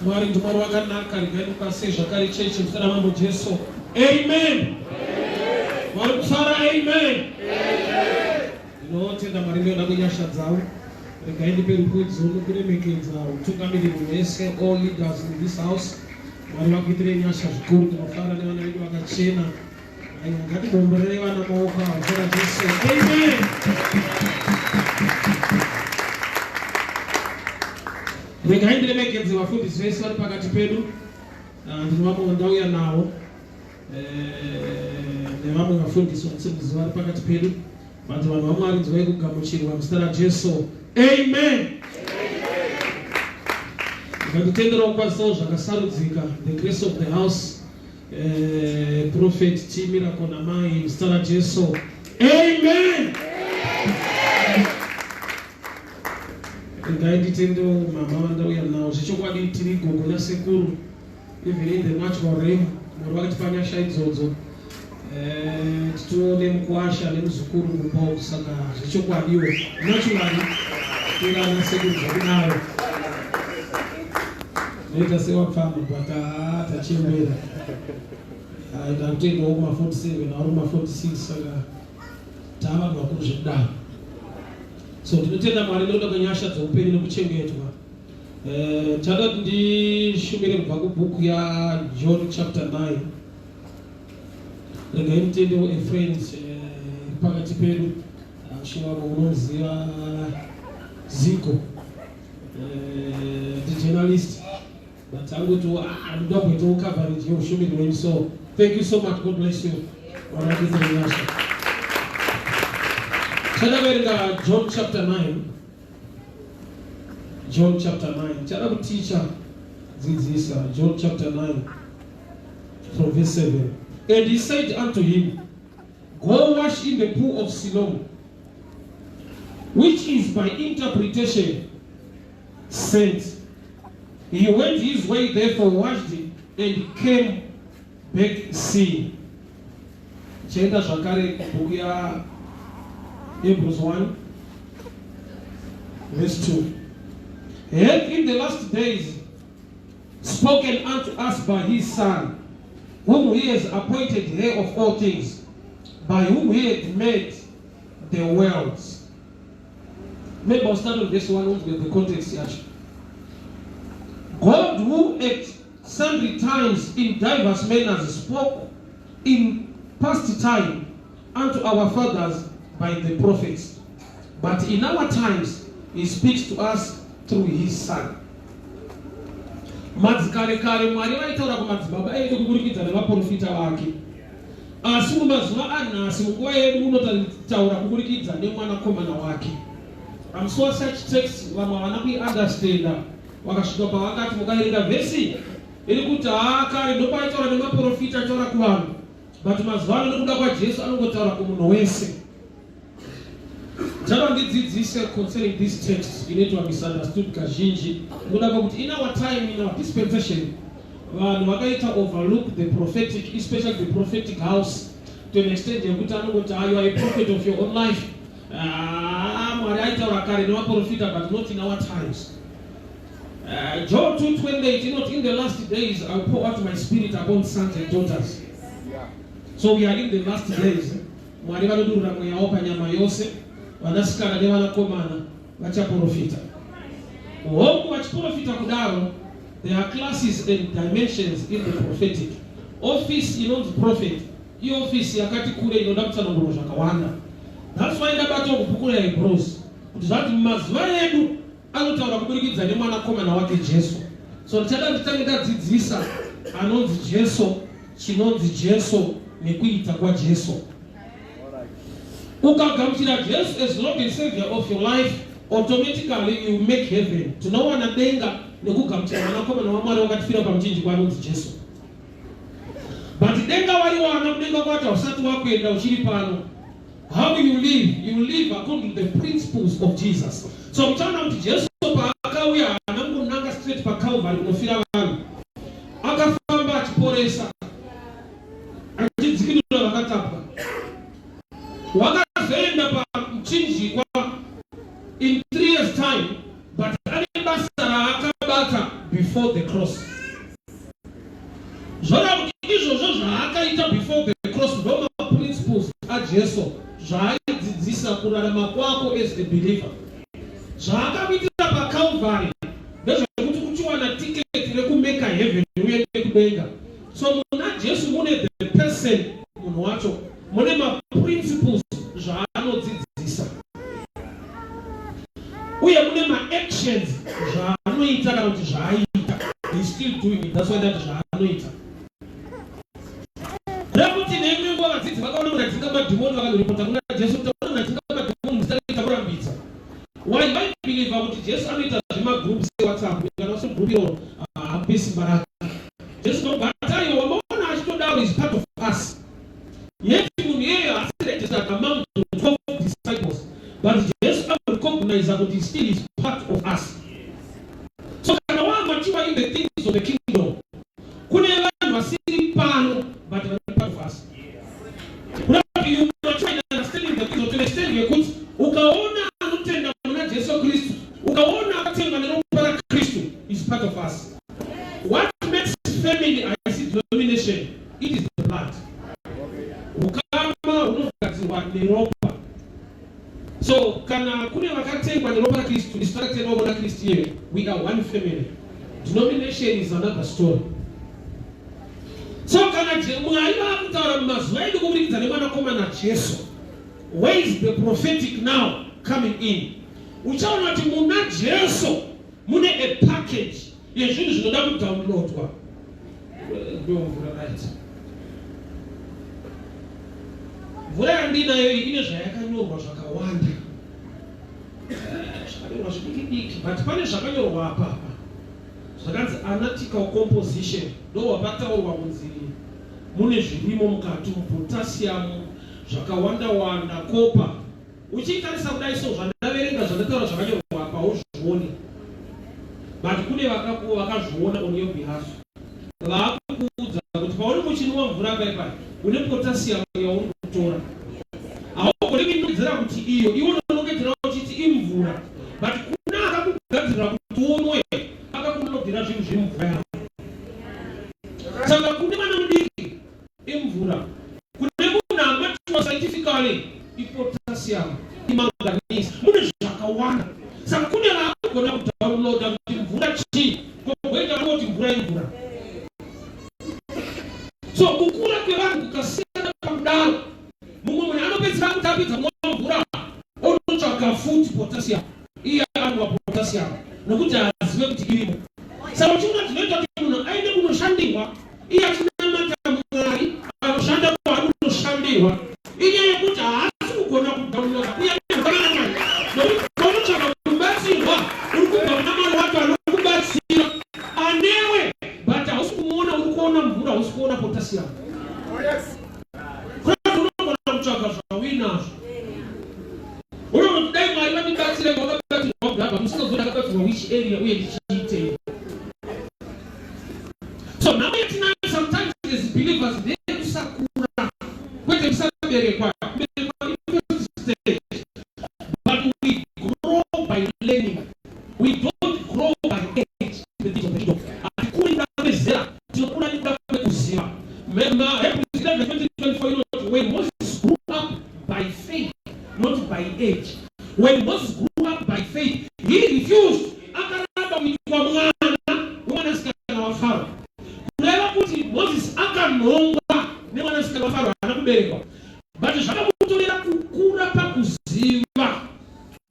Mwari ndiMwari wakanaka, regai ndikasei zvakare chechi muzita raMambo Jesu. Amen. Mwari kufara, amen. Ndinotenda Mwari ndoda kunyasha dzavo. Regai ndipe rukudzo nokuremekedza utungamiriri hwese, all leaders in this house. Mwari vakuitirei nyasha zvikuru, tinofara nevana vedu vakachena. Aiwa, ngatibomborerei vana maoko avo zita raJesu. Amen. Regai ndiremekedze vafundisi vese vari pakati pedu. Ah, ndine vamwe vandauya navo eh, nevamwe vafundisi vandisikuziva vari pakati pedu. But vanhu vaMwari nzwai kugamuchirwa muzita raJesu. Amen. Ndikatenderawo kwazisawo zvakasarudzika the grace of the house eh, prophet T Miracle namai muzita raJesu. Amen. Regai nditendewo mama vandauya nawo zvechokwadi tiri gogo nasekuru even in the natural realm Mwari vakatipa nyasha idzodzo eh, titione mukuwasha nemuzukuru kumba uku saka zvechokwadiwo naturally tiri ana sekuru zvekudaro noita sewapfama but haa tachembera ah, ndakutendawo kuma 47 auri kuma 46 saka tava vanhu vakuru zvekudaro so ndinotenda Mwari nekuda kwenyasha dzeupenyu nekuchengetwa. Eh, chada kuti ndishumire kubva kubhuku yaJohn chapter 9. Regai nditendewo a friend eh, pakati pedu shuwa unoziva Zigo eh, ndi journalist but angotiwo ah, ndoda kuitawo coverage yeushumiri hwenyu so thank you so much god bless you Mwari akuitire nyasha. Chada kuverenga John chapter 9. John chapter 9. Chada kuticha dzidzisa John chapter 9 from verse 7. And he said unto him, Go wash in the pool of Siloam, which is by interpretation sent. He went his way, therefore washed and came back seeing. Chaenda zvakare kubhuku yaHebrews 1 verse 2. Hath in the last days spoken unto us by his Son, whom he has appointed heir of all things, by whom he had made the worlds. Maybe I'll start on verse 1 with the context yacho. God who at sundry times in diverse manners spoke in past time unto our fathers by the prophets, but in our times he speaks to us through his Son. Madzikare kare Mwari vaitaura kumadzibaba edu kuburikidza nevaprofita vake, asi mumazuva anhasi munguva yedu unotaura kuburikidza nemwanakomana wake. I'm sure such text vamwe havana kuiunderstanda vakasvika pavakati mukaverenga vhesi iri kuti haa kare ndopaitaura nemaprofita ataura kuvanhu but mazuva ano nekuda kwaJesu anongotaura kumunhu wese. Chava ndidzidzise concerning this text inoitwa misunderstood kazhinji nekuda kwekuti in our time, in our dispensation, vanhu vakaita overlook the prophetic, especially the prophetic house to an extent yekuti anongoti ah, you are a prophet of your own life. Ah, Mwari aitaura kare nevaprofita but not in our times. Joel 2:28 inoti in the last days I will pour out my spirit upon sons and daughters. So we are in the last days. Mwari vanodurura mweya wavo panyama yose, vanasikana nevanakomana vachaprofita. Hongu vachiprofita kudaro, there are classes and dimensions in the prophetic. Office inonzi prophet iofisi yakati kure inoda kutsanangurwa zvakawanda. That's why ndabatwa kubhuku raHebrews kuti zvanzi mumazuva edu anotaura kuburikidza nemwanakomana wake Jesu. So ndichada nditange ndadzidzisa anonzi Jesu, chinonzi Jesu nekuita kwaJesu. Ukagamuchira Jesu as Lord and Savior of your life, automatically you make heaven. Tinowana denga nekugamuchira mwanakomana waMwari wakatifira pamuchinjikwa anonzi Jesu. But denga wariwana kudenga kwacho hausati wakuenda uchiri pano. How you live, you live according to the principles of Jesus. So muchaona kuti Jesu paakauya haana kungonanga straight paCalvary kunofira vanhu. Akafamba achiporesa, achidzikinura vakatapwa. Wakazoenda pamuchinjikwa in 3 years time, but ane basa raakabata before. before the cross. Zvoreva kuti izvozvo zvaakaita before the cross ndo maprinciples aJesu, zvaaidzidzisa kurarama kwako as a believer. Zvaakakuitira paCalvary ndezvekuti uchiwana tiketi rekumeka heaven, uende kudenga. So muna Jesu mune the person, munhu wacho, mune maprinciples zvaanodzidzisa, uye mune maactions zvaanoita kana kuti zvaaiita. He still doing it. That's why ndati zvaanoita. Rekuti neimwe nguva vadzidzi vakaona munhu adzinga madhimoni, vakanoripota kuna Jesu kuti taona munhu adzinga madhimoni muzita, kurambidza. Why? Vaibhilivha kuti Jesu anoita zvemagroup seWhatsApp. Kana usiri group iroro, hamupe simba rake. Jesu ndobva ataiwa, wamaona achitodaro is part of us. Yet munhu iyeyo haasi registered among the 12 disciples, but Jesu anorecognize kuti still is part of us. So kana wamature in the things of the kingdom, kune vanhu vasiri pano but vari part of us. Kuda kuti you mature in understanding the things of the understanding yekuti ukaona anotenda muna Jesu Kristu, ukaona akatengwa neropa raKristu, is part of us. What makes family haisi denomination, it is the blood. Ukama hunogadzirwa neropa. So kana kune vakatengwa neropa raKristu, isu takatengwa muna Kristu iyeyo, we are one family. Denomination is another story. So kana Mwari vaakutaura mumazuva edu kuburikidza nemwanakomana Jesu, where is the prophetic now coming in? Uchaona kuti muna Jesu mune a package yezvinhu zvinoda kudownloadwa. Ndomvura, right? Mvura yandinayo iyi ine zvayakanyorwa zvakawanda, zvakanyorwa zvidiki diki, but pane zvakanyorwa apapa zvakanzi analytical composition. Ndo wapataurwa kunzi mune zvirimo mukati, potassium zvakawanda wanda, copper. Uchitarisa kudai, so zvandaverenga, zvandataura, zvakanyorwa apa uzvione, but kune vakazviona on your behalf, vaakukuudza kuti paunenge uchinwa mvura paipai une potassium yauri kutora. Haugoni kuinongedzera kuti iyo, iwe unonongedzera uchiti imvura, but kuna akakugadzirira kuti unwe, akakunodhira zvinhu zvemvura yako. Saka kune mwana mudiki imvura, kune munhu amature scientifically ipotassium, imanganese, mune zvakawanda. Saka kune vaakugona kudownloada kuti mvura chii, kogoita kuti mvura imvura. So kukura kwevanhu kukasiyana pakudaro, mumwe munhu anopedzisira kuti apedza kumwa mvura onotsvaga futi potassium. Iye anwa potassium nokuti haazive kuti irimo. Saka uchiona zvinoita kuti munhu aende kunoshandirwa, iye achinamata Mwari anoshanda kwaari kunoshandirwa, inyaya yekuti haasi kugona kudownloada uye neukana naMwari, nokuti paunotsvaga kubatsirwa uri kubva kuna Mwari wacho anokubatsira anewe, but hausi kumuona. Uri kuona mvura, hausi kuona potassium. Kurati unogona kutsvaga zvauinazvo, unogona kuti dai Mwari vandibatsire. Wakabatsirwa kudhara, musingazoti akabatsirwa which area uye ndichiitei. So nhamo yatinayo sometimes as believers ndeyekusakura, kwete kusaberekwa. Kuberekwa ifirst stage, but we grow by learning, we don't grow by age. The things of the kingdom, hatikuri kuda kwezera, tinokura nekuda kwekuziva. Hebrews 11 24 inoti, "When Moses grew up by faith, not by age." When Moses grew up by faith, he refused, akaramba kuitwa mwana wemwanasikana waFaro. Kureva kuti Moses akanhongwa nemwanasikana waFaro, haana kuberekwa, but zvakamutorera kukura pakuziva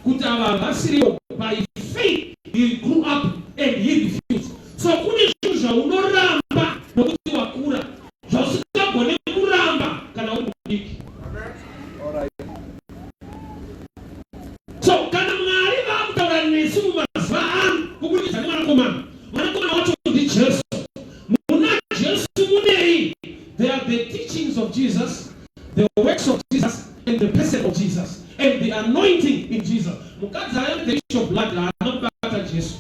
kuti ava havasiriwo. By faith he grew up and he refused. So kune zvinhu zvaunoramba nokuti wakura, zvausingagone kuramba kana uri mudiki. So kana Mwari vaakutaura nesu mumazuva ano kuburikidza nemwanakomana, mwanakomana wacho ndiJesu. Muna Jesu munei? They are the teachings of Jesus, the works of Jesus and the person of Jesus and the anointing in Jesus. Mukadzi aya, the issue of blood, haana kubata Jesu.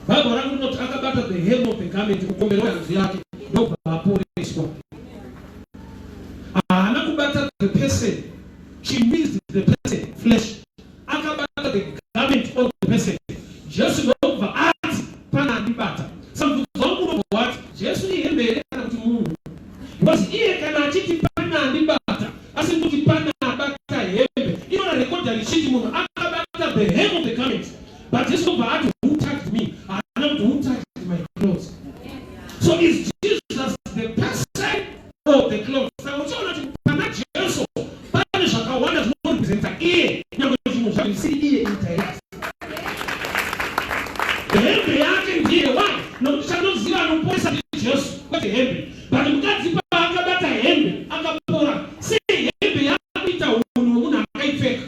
Bhaibheri rangu rinoti akabata the hem of the garment, mukombero wehanzu yake, ndobva aporeswa. Haana kubata the person. She missed the person flesh. Akabata the garment of the person. Jesu ndobva ati, "Pana andibata." Achiti munhu akabata the hem of the garment, but Jesu obva ati, "Who touched me?" Haana kuti, "Who touched my clothes?" So is Jesus the person or the clothes? Saka uchiona kuti pana Jesu pane zvakawanda zvinorepresenta iye, nyange zvinhu zvacho zvisiri iye indirect. Hembe yake ndiye. Why? Nokuti chandoziva, anoporesa ndiJesu, kwete hembe. But mukadzi paakabata hembe akapora. Sei hembe yakuita unhu hwemunhu akaipfeka?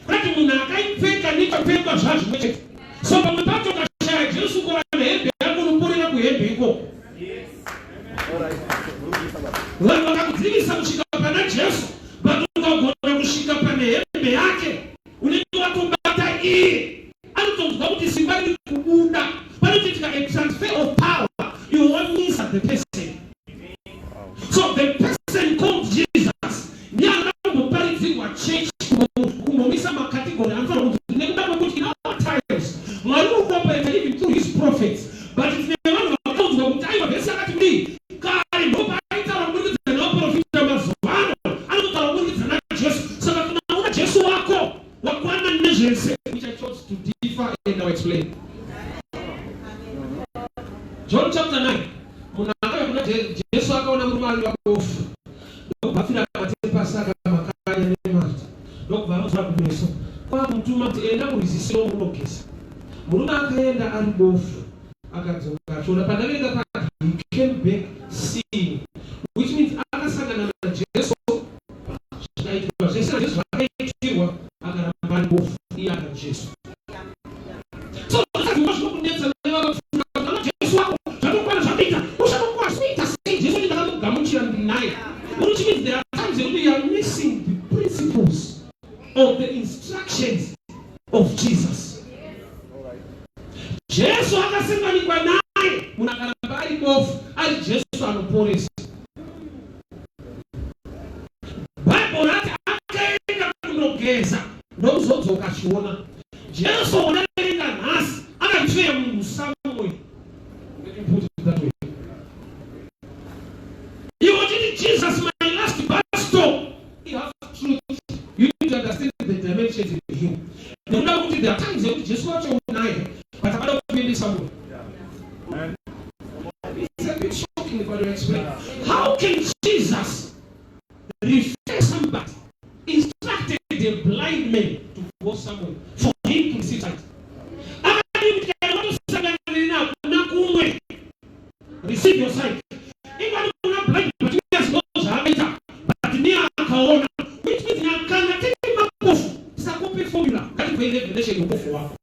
Kuti munhu akaipfeka nechapfekwa zvazvimwe chete. So pamwe pacho ukashaya Jesu, kuwana hembe yako, unoporera kuhembe ikoko. Vanhu vakakudzivisa kusvika pana Jesu, but ukagona kusvika pane hembe yake, unenge watobata iye. Anotonzwa kuti simba riri kubuda. Panotoitika a transfer of power. You wamisa the person. So the person called Jesus ndiye anoda kumboparidzirwa chechi, kumbomisa macategory anofanira kuti, nekuda kwekuti in our times Mwari uri kuoperata even through his prophets, but tine vanhu vakaudzwa kuti aiwa, vhesi akati kudii kare, ndopaaitaura kuburikidza nevaprofita. Mazuva ano anototaura kuburikidza naJesu. Saka kana una Jesu wako, wakwana nezvese, which I chose to differ and I'll explain. John chapter 9, munhu akauya kuna Jesu, akaona murume ari mabofu, ndokubva afira mate pasi, akamakanya nemata, ndokubva amuzora kumeso, kwakumutuma kuti, "Enda kurwizi Siromu unogeza." Murume akaenda ari bofu, akadzoka achiona. Pandaverenga pati, "He came back seeing," which means akasangana naJesu, zvikaitwa zvese naJesu zvakaitirwa, akaramba ari bofu iye ana Jesu. So zvakazviwa zvinokunetsa nevakakufunga kuti ana Jesu wako zvatokwana, zvatoita ushatokwana kuita sei? Jesu kuti, "Ndakamugamuchira, ndinaye." Which means there are times yekuti you are missing the principles of the instructions of Jesus. Jesu akasanganikwa naye, munhu akaramba ari bofu, ari Jesu anoporesa. Bhaibheri rati akaenda kundogeza, ndokuzodzoka achiona. Jesu wanaverenga nhasi akarefer munhu somewhere. Let me put it that way. Iwe uchiti, "Jesus, my last bus stop," you have truth. You need to understand the dimensions in him, nekuda kuti there are times yekuti Jesu wacho unaye, but akada kuende somewhere. It's a bit shocking, but I explain. How can Jesus refer somebody, instructed a blind man to go somewhere for him to receive sight? Akadi kuti kana watosangana neni, hakuna kumwe, receive your sight. Ingwani kuna blind Bartimaeus, ndo zvaakaita, but niye akaona, which means kana tiri mapofu, tisakope formula. Ngatibve revelation yopofu wako.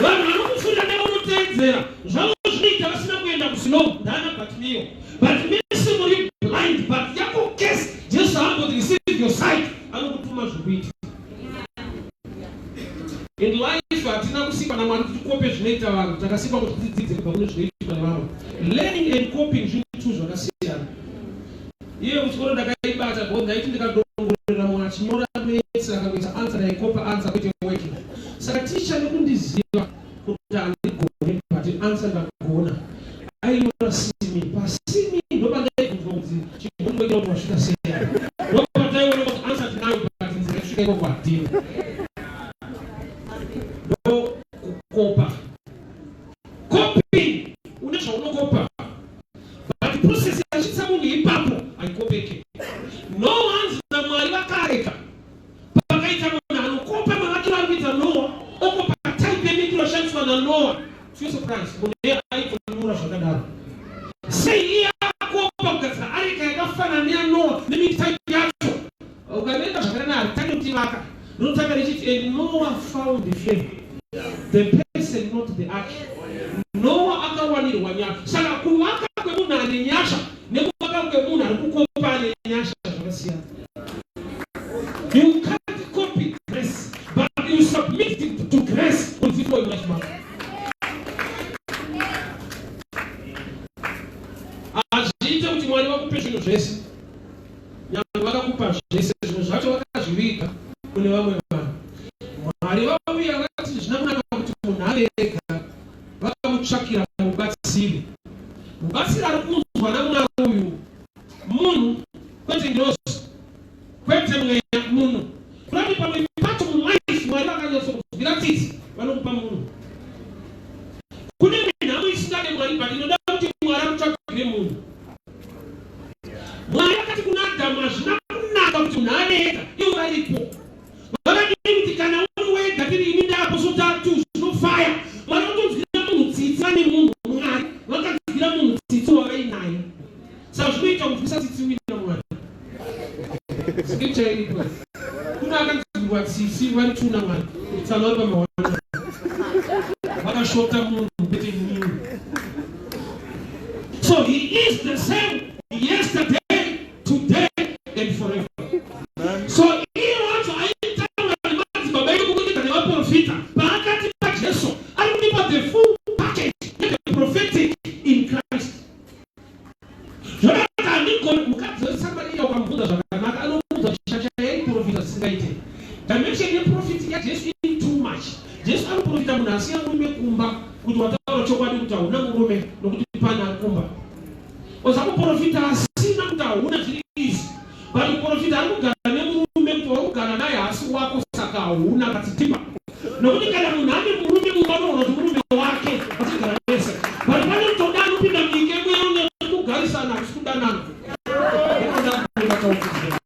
Vanhu vanokufunda nevanotedzera zvavo zvinoita vasina kuenda kuSilomu ndana Bartimeo, but mese muri blind. But yako case, Jesu haamboti, "Receive your sight." Anokutuma zvokuita. In life hatina kusikwa naMwari kuti tikope zvinoita vanhu. Takasikwa kuti tidzidze kubva kune zvinoitwa nevamwe. Learning and copying zvinhu two zvakasiyana. Iye kuchikoro ndakaibata because ndaiti ndikadongorera munhu achinyora maths, akangoisa answer, ndaikopa answer, kwete working. Saka ticha, nekundiziva kuti handigone but answer ndagona, ainyora simi pasimi. Ndopandaibvunzwa kuti chigomboita kuti wasvika sei. Ndopataiona kuti answer tinayo, but nzira yekusvika ikoko hatina. Ndo kukopa. Copying, une zvaunokopa, but process yachitsa munhu ipapo haikopeke. No hanzi naMwari vakareka pakaita munhu anokopa mavakiro ari kuita Noa, okopa type yemikiro ashandiswa naNoa. To your surprise, munhu iye aitonyura zvakadaro. Sei iye akopa kugadzira areka yakafanana neyaNoa nemiti type yacho? Ukaverenga zvakanaka, haritange kutivaka, rinotanga richiti, "And Noah found the favor." The person, not the ark. Noah akawanirwa nyasha. Saka kuvaka kwemunhu ane nyasha nekuvaka kwemunhu ari kukopa ane nyasha zvakasiyana. You can't copy grace, but you submit it to grace kuti flow in life mako. Hazviite kuti Mwari vakupe zvinhu zvese. Nyange vakakupa zvese, zvinhu zvacho vakazviviga kune vamwe vanhu. Mwari vauya vati zvina kunaka kuti munhu ave ega, vakamutsvakira mubatsiri. Mubatsiri ari kunzwa naMwari uyu munhu, kwete ngirozi. ega ivo varipo. Vakadii kuti kana uri wega tiri ini neapostle tatu zvinofaya. Mwari vatonzwira munhu tsitsi vane munhu Mwari vakanzwira munhu tsitsi wavainaye. Saka zvinoita kunzwisa tsitsi uina Mwari. Scripture iripo. Kuna akanzwirwa tsitsi vari tuna Mwari. Tsano vari pamawana. Vakashota munhu kwete inini. So he is the same yesterday, today and forever. So iye wacho aitaura nemadzibaba edu kubudikidza nevaprofita paakatipa Jesu ari kutipa the full package the prophetic in Christ. Zvakanaka handigoni mukadzi weSamaria ukamubvunza zvakanaka anokuudza kuti shasha yaiprofita zvisingaite. Dimension yeprofiti yaJesu iri too much. Jesu anoprofita munhu asiya murume kumba kuti wataura chokwadi kuti hauna murume nokuti pane ari kumba. Oza kuprofita asina kuti hauna zviri easy. But kuprofita ari kugara nemurume kuti wauri kugara naye haasi wako saka hauna but deeper. Nokuti kana munhu ane murume mumba unoona kuti murume wake vachigara vese. But pane kutoda anopinda munyika imwe kugarisana hakusi kudanana. Ndinoda kuenda taukuziva.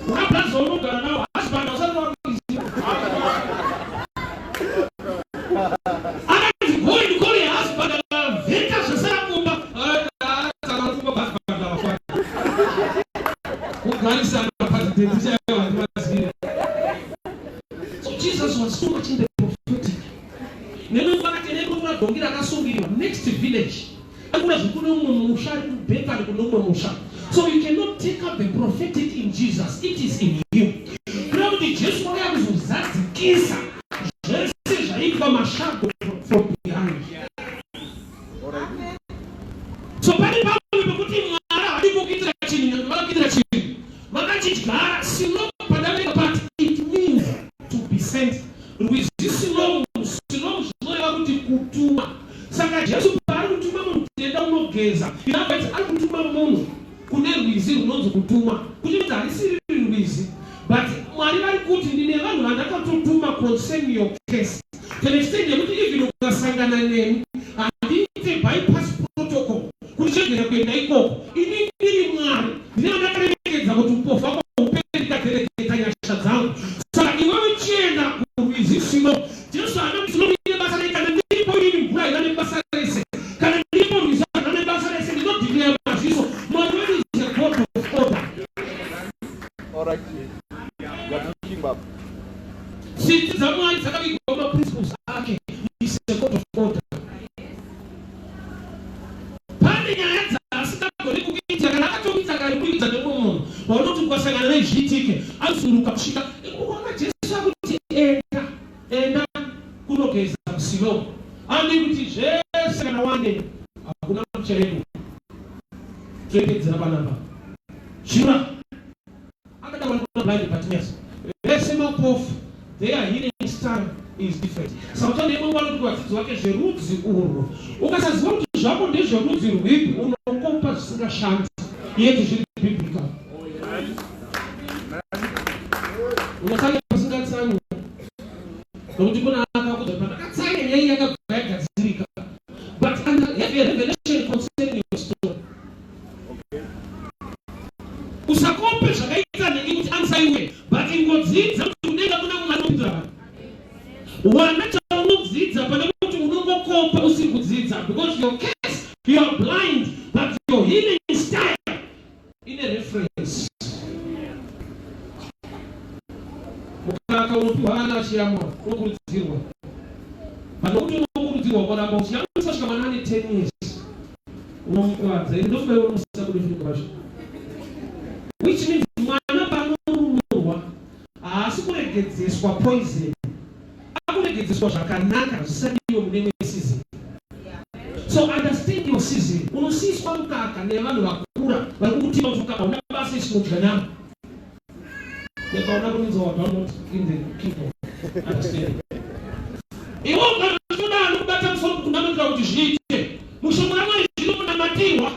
Unablaza unogara nawo husband usati wakuziva. Akanzi go and call your husband akavheta zvasara kumba. Akatanga kumba husband avafana. Kugarisana president chaivo handivazive. So Jesus was so much in the prophetic. Nemwe vakati nemwe dhongi rakasungirirwa next village. Akuna zvekune umwe musha ari kuBethany kune umwe musha. So you cannot take up the prophetic in Jesus. It is in him. Kureva kuti Jesu wakauya kuzozadzikisa zvese zvaiitwa mashago from behind. So pane pamwe pekuti Mwari havadi kukuitira chinhu nyange vakakuitira chinhu vakachidyara Siloam padavenga but it means to be sent. Rwizi Siloam, Siloam zvinoreva kuti kutuma. Saka Jesu paari kutuma munhu kuti enda unogeza, in other words, ari kutuma munhu kune rwizi runonzi kutumwa. Kuti kuti harisiri rwizi, but Mwari vari kuti ndine vanhu vandakatotuma concerning your case. To the extent yekuti even ukasangana neni handiite bypass protocol kuti chegere kuenda ikoko. Ini ndiri Mwari, ndine vandakaremekedza kuti upofu hwako hupere ndikadereketa nyasha dzangu. Saka iwewe chienda kurwizi Siloam. Jesu haana kuti Siloam ine basa rei kana ndiripo inini mvura haina nebasa rese. Kana ndiripo rwizi haruna nebasa rese ndinodeclare maziso. Mwari wedu is a God of order. All right. You are teaching, Baba. Tsitsi dzaMwari dzakavigwa mumaprinciples ake. He is a God of order. Pane nyaya dzaasingagoni kukuita kana akatokuita kare kuita nemumwe munhu waunoti ukasangana naye zviitike anosuruka kusvika ukaona Jesu akuti enda enda kunogeza kuSiloam andi kuti zvese kana wane hakuna kucheredu toipedzera panapa shura akataura kuna blind Bartimaeus vese mapofu their healing style is different saka utande imwe nguva anoti kuvadzidzi vake zverudzi urwu ukasaziva kuti zvako ndezverudzi rwipi unokopa zvisingashandi yet zviri biblical unotsanya pasingatsanywi nokuti kuna akakuudza pandakatsanya nyaya iyi yakabva yagadzirika but under have a revelation concerning your story usakope zvakaita nhingi kuti answer iwe but ingodzidza kuti kudenga kuna Mwari unopindura vanhu wana chaunodzidza pane kuti unongokopa usiri kudzidza because your case you are blind but your healing style ine reference mukaka unopiwa vana vachiyamwa unokurudzirwa panokuti unokurudzirwa ukaramba uchiyamwisa kusvika mwana ane 10 years unomukuvadza ini ndofunga iwe unomusiya kune funga vacho which means mwana panorumurwa haasi kuregedzeswa poison akuregedzeswa zvakanaka zvisadiwe mune imwe season so understand your season unosiyiswa mukaka nevanhu vakura vari kukutima kuti mukaka una basa isi kudya nyama nekaona kuninza wa download in the kingdom understand iwe kana unoda anokubata musoro kunamatira kuti zviite mushoko ramwari zvinomunamatirwa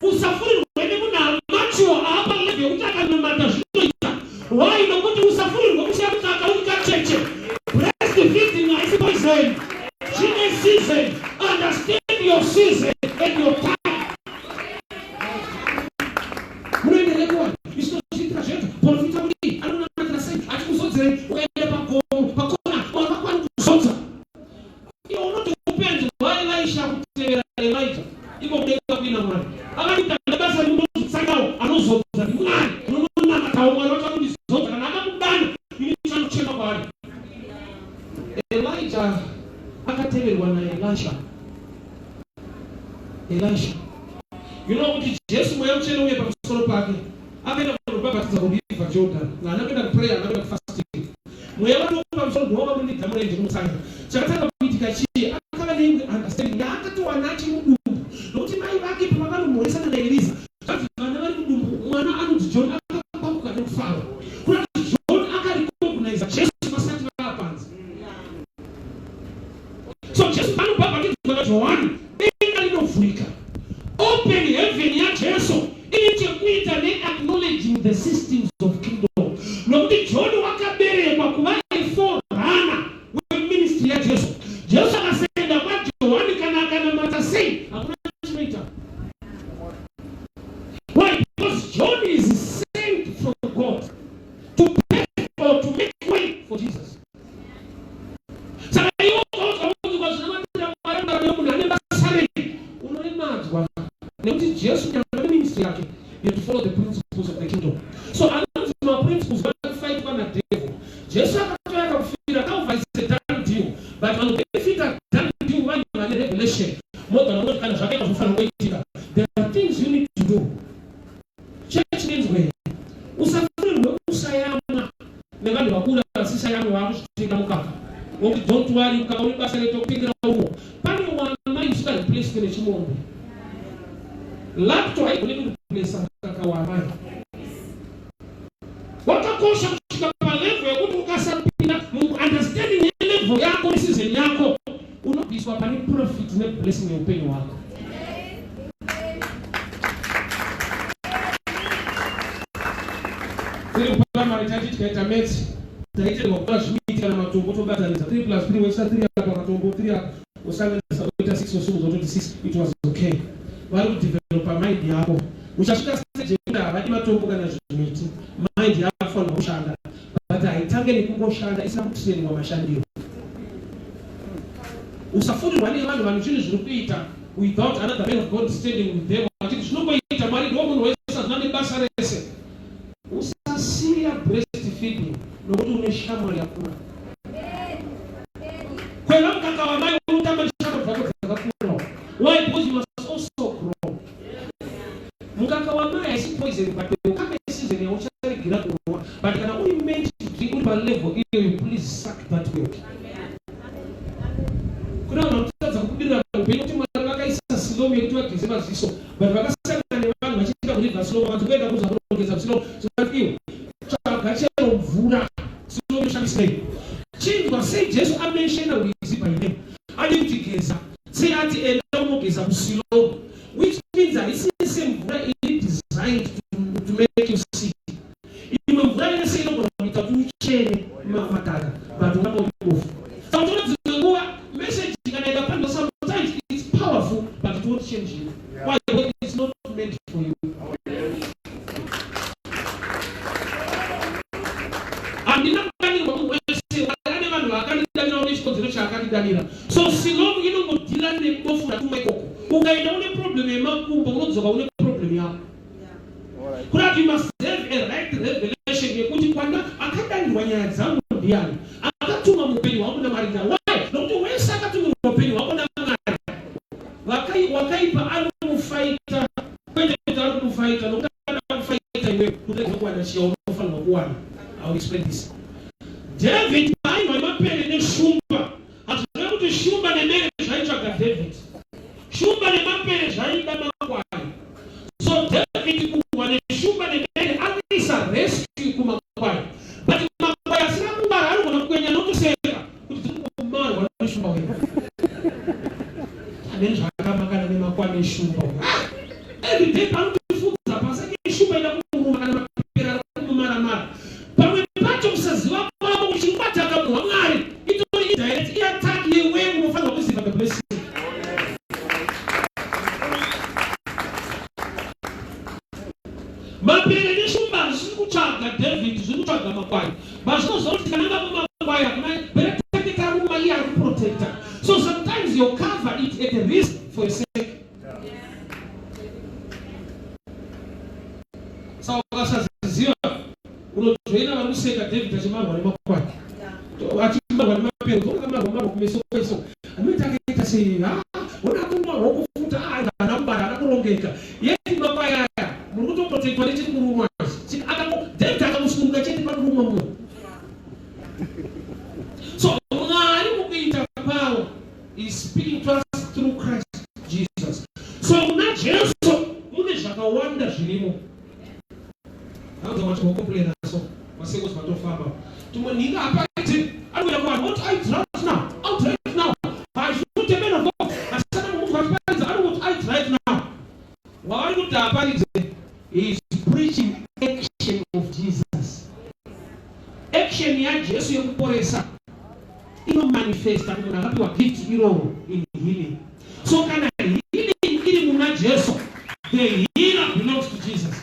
Usafurirwe nemunhu amature aapa level yekuti akanamata zvinoita. Why? Nokuti usafurirwe kusiya mukaka uri kacheche. Breastfeeding haisi poison. Zvine season. Understand your season and your Elisha. You know kuti Jesu mweya mutsvene uye pamusoro pake akaenda kunobhabhatidza kuriver Jordan. Haana kuenda kuprayer, haana kuenda kufasting. Mweya wake pamusoro ndiwo wakamudidza murenje kumutsanya. Chakatanga kuitika chii? Akava neimwe understanding yaakatowana achiri mudumbu. Nokuti mai vake pavakanomhoresana naEliza, zvanzi vana vari mudumbu, mwana anonzi John akakwakuka nekufara. Kurati John akarecognize Jesu vasati vaapanze. So Jesu paanobhabhatidzwa naJohani, denga rinovhurika. Open heaven yaJesu ine chekuita neacknowledging the systems of kingdom. Nokuti John wakaberekwa kuva a forerunner weministry yaJesu. Jesu akasenda kwaJohani kana akanamata sei, hakuna chinoita. Why? Because John is sent from God to pave or to make way for Jesus. Saka iwe ukaudzwa kuti ukazvinamatira Mwari muraramo yemunhu ane basa rei, unoremadzwa nekuti Jesu nyangwe neministry yake you have to follow the principles of the kingdom. So anonzi maprinciples vanofaitwa nadevil. Jesu akatouya akakufira Calvary is a done deal, but vanobenefita done deal vanhu vane revelation more than vanoti kana zvakaita zvofanira kuitika. There are things you need to do. Church nenzwe usafurirwe kusayamwa nevanhu vakura vasisayamwe vaakuzvitenga mukaka wokuti don't worry mukaka une basa retokutengera uwo pane wamai usingareplace nechimombe lacto haigone kureplace mukaka waamai wakakosha kusvika palevel yekuti ukasapinda muunderstanding yelevel yako neseason yako unobviswa pane profit neblessing yeupenyu hwako. Tiri kuprimary tati tikaita maths taiterwa kutora zvimiti kana matombo tobatanidza 3 plus 3 woisa 3 apa matombo 3 apa wosanganisa woita 6 wosumudza wototi 6 it was okay. Vari kudevelopa mind yako uchasvika stage yekuti havadi matombo kana zvimiti mind yakufanirwa kushanda but haitange nekungoshanda isina kutrainwa mashandiro. Usafurirwa nevanhu vane zvinhu zviri kuita without another man of God standing with them vachiti zvinongoita Mwari ndiwo munhu wese hazvina nebasa rese. Usasiya breast feeding nokuti une shamwari yakura. Kweva mukaka wamai unotamba neshamwari dzako dzakakura. Why? Because you must also grow. Mukaka wamai haisi poison but ukame season yaucharegira kunwa but kana uri meant to drink uri palevel iyoyo please suck that milk. Kuna vanhu vanotadza kubudirira muupenyu kuti Mwari vakaisa silomu yekuti vageze maziso but vakasangana nevanhu vachiita kuriver silomu vakanzi kuenda kuza kunogeza silomu zvikanzi iwe tsvaga chero mvura silomu inoshandisei chinzwa sei Jesu amenshena rwizi by name adi kuti geza sei ati enda unogeza kusilomu which means haisi yese mvura iri designed to make you see. Imwe mvura yese inogona kuita kuti uchene madhaka but unenge uri bofu. Saka unoona dzimwe nguva message kana ikapandwa sometimes it's powerful but it won't change you. Why? Because it's not meant for you. Handina kudanirwa munhu wese, ane vanhu vaakandidanirawo nechikonzero chaakandidanira. So Siloam inongodhila nebofu ratumwa ikoko. Ukaenda une problem yemakumbo unodzoka une problem yako. Kurati you must have a right revelation yekuti kwanda akadanirwa nyaya dzangu ndiyani akatuma muupenyu hwangu naMwari ndiyani. Why? Nokuti wese akatumirwa upenyu hwako naMwari wakaipa anomufaita kwete kuti ari kumufaita nokuti anoda kufaita iwewe kuti rege kuwana chiya unofanirwa kuwana. I will explain this. David paairwa nemapere neshumba Hazvirevi kuti shumba nemere zvaitsvaga David. Shumba nemapere zvaida makwai. So David kurwa neshumba nemere anoisa rescue kumakwai. But makwai asina kungwara anogona kukwenya notoseka kuti tiri kumarwa neshumba uyu. Amene zvakamakana nemakwai neshumba uyu. Every day panotifudza pasi ake shumba ida kumuruma kana mapera ari kumumaramara. Pamwe pacho kusaziva kwako kuti chiri munhu waMwari itori indirect iattack yewe unofanirwa kuziva the blessing. Mapere neshumba hazvisi kutsvaga David, zviri kutsvaga makwai. But zvinoziva kuti kana ngavo makwai hakuna bere take karuma iye ari kuprotecta. So sometimes you cover it at a risk for your sake. Saka ukasaziva unojoina vari kuseka David achimarwa nemakwai achimarwa nemapero akamarwa marwa kumeso kweso anoita akaita sei ona kumarwa kufuta haana kubara Vega. Yet makwai aya muri kutoprotectwa nechiri kurumwa. David akamusununguka chete pakurumwa munhu. So Mwari mukuita kwavo is speaking to us through Christ Jesus. So muna Jesu mune zvakawanda zvirimo. Anza wacho wakomplaina so masekozi vatofamba. Tumwe nhinga hapaite anoenda kuvanhu oti I right now, out right now. Hazvikuti man of God. Asana munhu achiparidza anongoti I right now. Wavari kuti aparidze he is preaching action of Jesus. Action yaJesu yekuporesa inomanifesta kuti munhu akapiwa gift iroro in healing. So kana healing iri muna Jesu, the healer belongs to Jesus.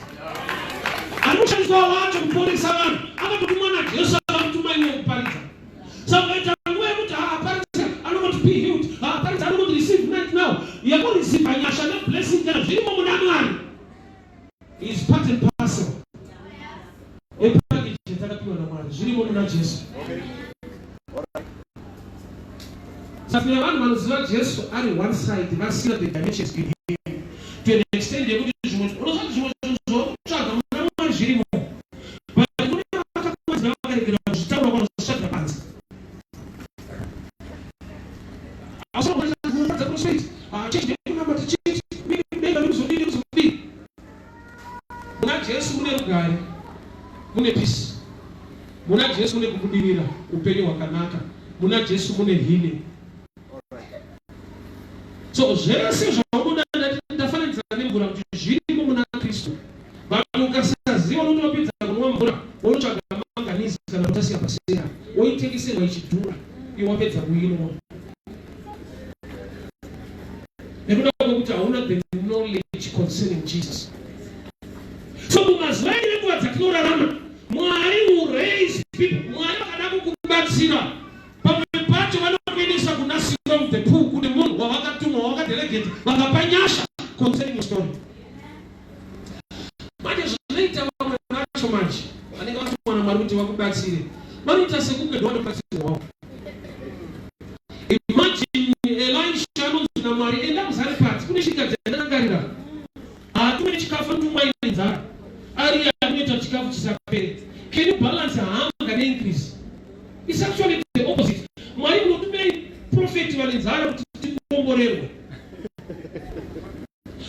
Ari kushandiswa wacho kuporesa vanhu akatotumwa naJesu akamutuma iye kuparidza. Saka ukaita nguva yekuti haaparidze anongoti be healed, haaparidze anongoti receive right now. Yekureceive nyasha neblessing kana zvirimo muna Mwari is part and parcel yepackage yatakapiwa naMwari zvirimo muna Jesu. Saka kune vanhu vanoziva Jesu ari one side vasina the dimensions in him to an extent yekuti zvimwe unoziva kuti zvimwe zvinhu zvauri kutsvaga muna Mwari zvirimo but kune vakakuwadzira vakaregera kuzvitaura vanozvitsvagira panze. Hausakuratidza prosperity ah, chechi ndekunamata chechi kudenga nekuzodii nekuzodii. Muna Jesu mune rugare, mune peace. Muna Jesu mune kubudirira, upenyu hwakanaka. Muna Jesu mune healing. So zvese zvaunoda ndafananidza nemvura kuti zvirimo muna Kristu. But ukasaziva unotopedza kunwa mvura wonotsvaga manganese kana potassium pasera woitengeserwa ichidhura iwe wapedza kuinwa. Nekuda kwekuti hauna the knowledge concerning Jesus. So mumazuva edu nenguva dzatinorarama, Mwari will raise people. Mwari vakada kukubatsira pamwe pacho vanokuendesa kuna Siloam the pool kune munhu wavakatuma wavakadelegate vakapa nyasha concerning your story. Manje zvinoita vamwe vacho manje vanenge vatumwa naMwari kuti vakubatsire vanoita sekunge ndovanobatsirwawo. Imagine Elisha anonzi naMwari enda kuZarepati kune shirikadzi yandarangarira haatume chikafu anotumwa ine nzara ari anoita chikafu chisapere. Can you balance hunger neincrease? It's actually the opposite. Mwari munotumei prophet vane nzara kuti tikomborerwe.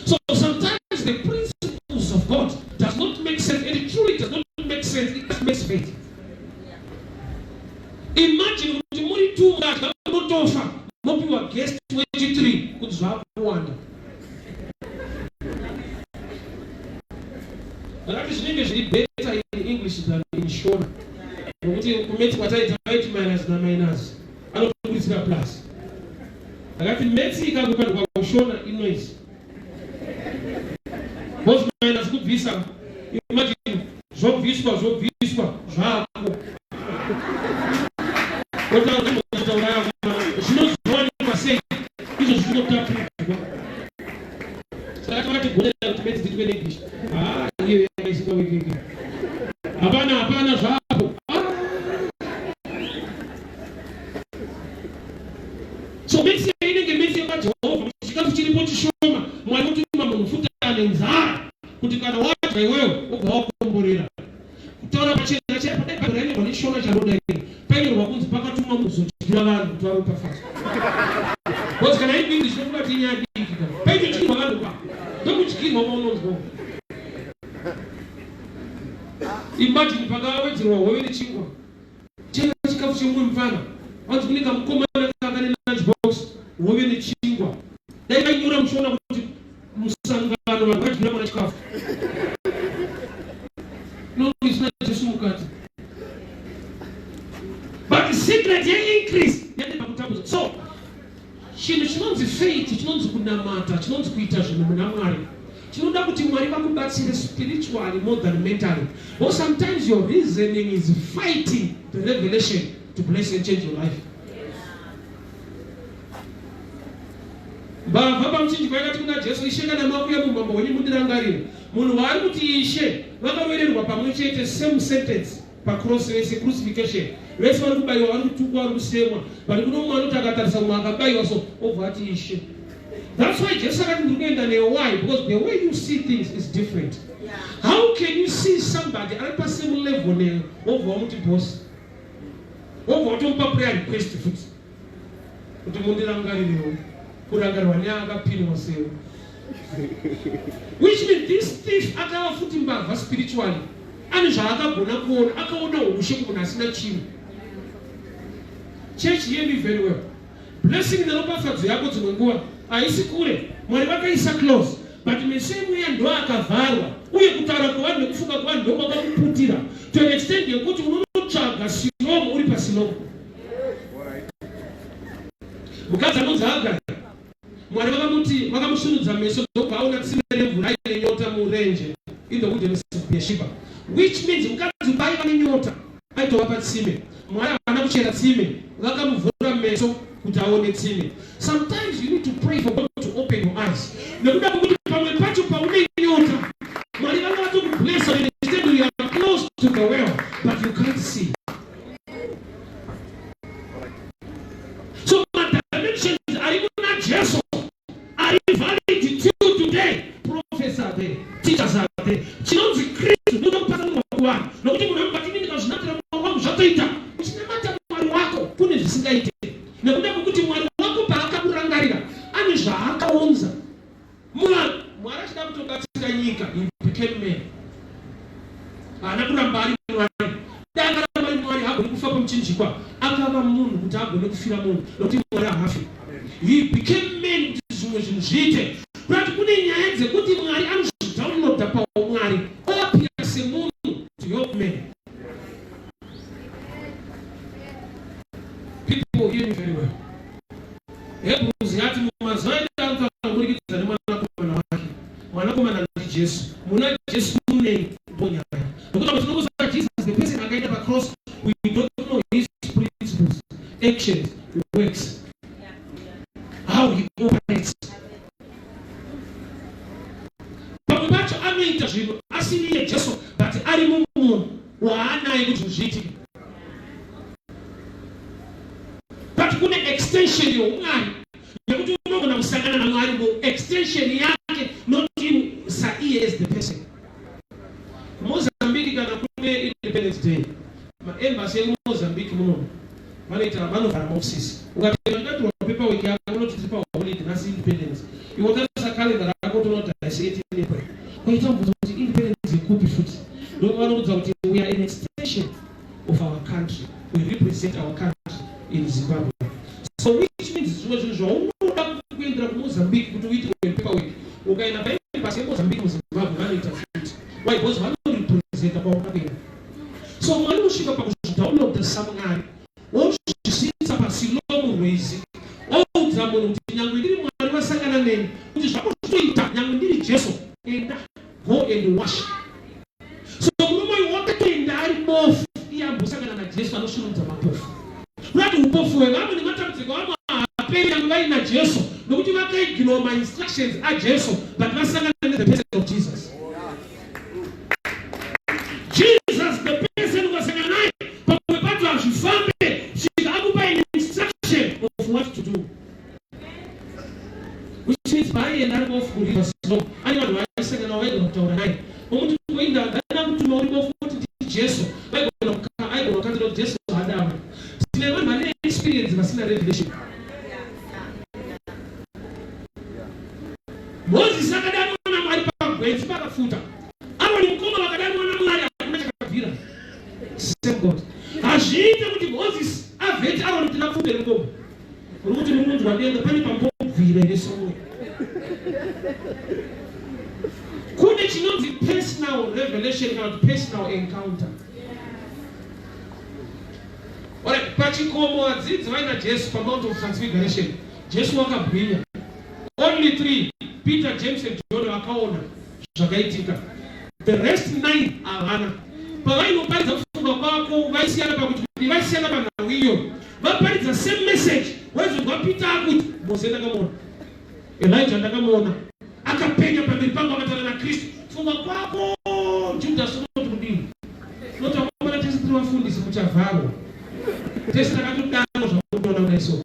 So sometimes the principles of God does not make sense, and it truly does not make sense. It just makes faith. Imagine kuti muri two mungadya munotofa mopiwa guest 23 kuti zvakuwanda. Ndakati zvinenge zviri better in English than in Shona. Nokuti kumaths kwataita vaiti minus na minus anotobudisira plus. Ndakati maths ikangopandukwa kuShona inoise. Both minus kubvisa imagine zvobviswa zvobviswa zvako. Otaura zvinozowanikwa sei izvo zvinotapurwa. Saka takatigonera kuti maths dziitwe neEnglish. Ah, iyo yanga isingawekeki. Hapana hapana zvapo. Ah. So maths inenge maths yekwaJehovha kuti chikafu chiripo chishoma Mwari otuma munhu futi ane nzara kuti kana wadya iwewe wobva wakomborera. Kutaura pachena chaipo dai Bhaibheri rainyorwa neChishona charoda iri painyorwa kunzi pakatumwa munhu kuzodyira vanhu kuti varopafadzwe. Because kana iri English inofunga kuti inyaya diki ka. Paitodyirwa vanhu pa. Ndokudyirwa kwaunonzwa. Imagine pakawedzerwa hove nechingwa. Chaiva chikafu chemumwe mufana. Vanzi kune kamukomana kanga ne lunch box hove nechingwa. Dai vainyora muchiona kuti musangano vanhu vadyira mwana chikafu. No, isina Jesu mukati. But secret ye increase yandida kutambudza. So chinhu chinonzi faith, chinonzi kunamata, chinonzi kuita zvinhu muna Mwari chinoda kuti Mwari vakubatsire spiritually more than mentally. Because sometimes your reasoning is fighting the revelation to bless and change your life. Mbavha pamuchinjikwa yakati kuna Jesu, Ishe, kana makuya mumambo wenyu mundirangarire. Munhu waari kuti Ishe vakarovererwa pamwe chete, same sentence pacross vese, crucifixion. Vese vari kubayiwa, vari kutukwa, vari kusemwa. But kuno mumwe anoti akatarisa mumwe akabayiwa so obva ati Ishe. That's why Jesu akati, "Ndiri kuenda newe." Why? Because the way you see things is different. How can you see somebody ari pasame level newe, wobva wamuti boss, wobva watomupa prayer request futi kuti mundirangarirewo? Kurangarirwa neakapinwa sewo. Which means this thief akava futi mbavha spiritually. Ane zvaakagona kuona, akaona ushe kumunhu asina chinhu. Church, hear me very well. Blessing neropafadzo yako dzimwe nguva haisi kure. Mwari vakaisa close, but meso emweya ndo akavharwa, uye kutaura kwevanhu nekufunga kwevanhu ndo kwakakuputira to an extent yekuti unonotsvaga Silomu uri paSilomu. Mukadzi anonzi Hagari, Mwari vakamuti, vakamusvinudza meso, ndobva aona tsime remvura, aine nyota murenje, in the wilderness of Beersheba. Which means mukadzi paiva nenyota aitova patsime. Mwari havana kuchera tsime, vakamuvhura meso kuti aone tsime. Sometimes you need to pray for God to open your eyes, nekuda kwekuti pamwe pacho paune nyota, Mwari vanga vatokublessa instead. You are close to the well, but you can't see. So madimensions ari kuna Jesu ari valid till today. Prophets are there, teachers are there. Chinonzi Kristu ndoda kupatsanurwa kuvanhu, nokuti munhu anobva tini ndikazvinatira Mwari wangu zvatoita. Uchinamata Mwari wako kune zvisingaite, nekuda kwekuti Mwari wako paakakurangarira ane zvaakaunza muvanhu. Mwari achida kutobatsira nyika, he became man. Haana kuramba ari Mwari. Dai akaramba ari Mwari, haagoni kufa pamuchinjikwa. Akava munhu kuti agone kufira munhu, nokuti Mwari haafi. He became man kuti zvimwe zvinhu zviite. Kurati kune nyaya dzekuti Mwari anozvidownloada paumwari, oappear semunhu to help men. People, hear me very well. Hebrews yati mumazuva edu anotaura kuburikidza nemwanakomana wake. Mwanakomana ndiJesu. Muna Jesu munei? Ndonyaya, nokuti apo tinongoziva Jesus the person akaenda pacross, we don't know his principles, actions, works, how he operates. Pamwe pacho anoita zvinhu asiri iye Jesu, but ari mumunhu waanaye kuti zviitike. But kune extension youmwari, nekuti unogona kusangana naMwari muextension yake, not in saiye as the person. KuMozambique, kana kune Independence Day, maembassy ekuMozambique munomu vanoita, vanovhara maofisisi. Ukatenda ndikatirwa paperwork yako, unoti tiri paholiday nhasi, independence. Iwe tarisa calendar rako, toona kuti haisi 18 April. Kwaita mubvunzo kuti independence yekupi futi? Ndovanoudza kuti we are an extension of our country, we represent our country in Zimbabwe. So which means zvimwe zvinhu zvaunoda kuendera kuMozambique kuti uitirwe paperwork, ukaenda paembassy yeMozambique muZimbabwe, vanoita futi. Why? Because vanorepresenta kwaunoda kuenda. So Mwari unosvika pakuzvidownloada saMwari, wozvisvitsa paSilomu rwizi, oudza munhu kuti nyangwe ndiri Mwari vasangana neni, kuti zvako zvitoita, nyangwe ndiri Jesu, enda, go and wash. So murume uyu wakatoenda ari bofu, iye ambosangana naJesu anosvinudza mapofu. Kurati upofu hwevamwe nematambudziko vamwe haaperi nyangwe vaina Jesu, nokuti vakaignore mainstructions aJesu, but vasangana nethe person of Jesus. Jesus the person, ukasangana naye, pamwe pacho hazvifambe svika akupa an instruction of what to do. Which means paaienda ari bofu kuriver Siloam, ane vanhu vaaisangana vaigona kutaura naye, omuti, "Kuinda ndana kutuma uri bofu, kuti ndiJesu." Vaigona, aigona kukanzira kuti Jesu haadaro. Tine vanhu vane experience vasina revelation. Mozisi akadanwa naMwari pagwenzi pakafuta. Aroni mukoma vakadanwa naMwari, hakuna chakabvira. Same God. Hazviite kuti Mozisi avheti Aroni kuti napfute mukoma. Uri kuti muri kunzwa denga pane pambobvira here somewhere? Kune chinonzi personal revelation kana kuti personal encounter. Alright, pachikomo vadzidzi vaina Jesu paMount of Transfiguration, Jesu wakabwinya. Only three, Peter, James and John, vakaona zvakaitika. The rest nine havana. Pavainoparidza, kufunga kwako vaisiyana pakuti vaisiyana panhau iyoyo. Vaparidza same message, waizonzwa Peter akuti, "Mose ndakamuona, Elijah ndakamuona akapenya pamberi pangu, akataura naKristu." Funga kwako Judas unoti kudini? Unoti vakomana, tese tiri vafundisi, muchavharwa tese takatodaro. Zvakutoona kudai, so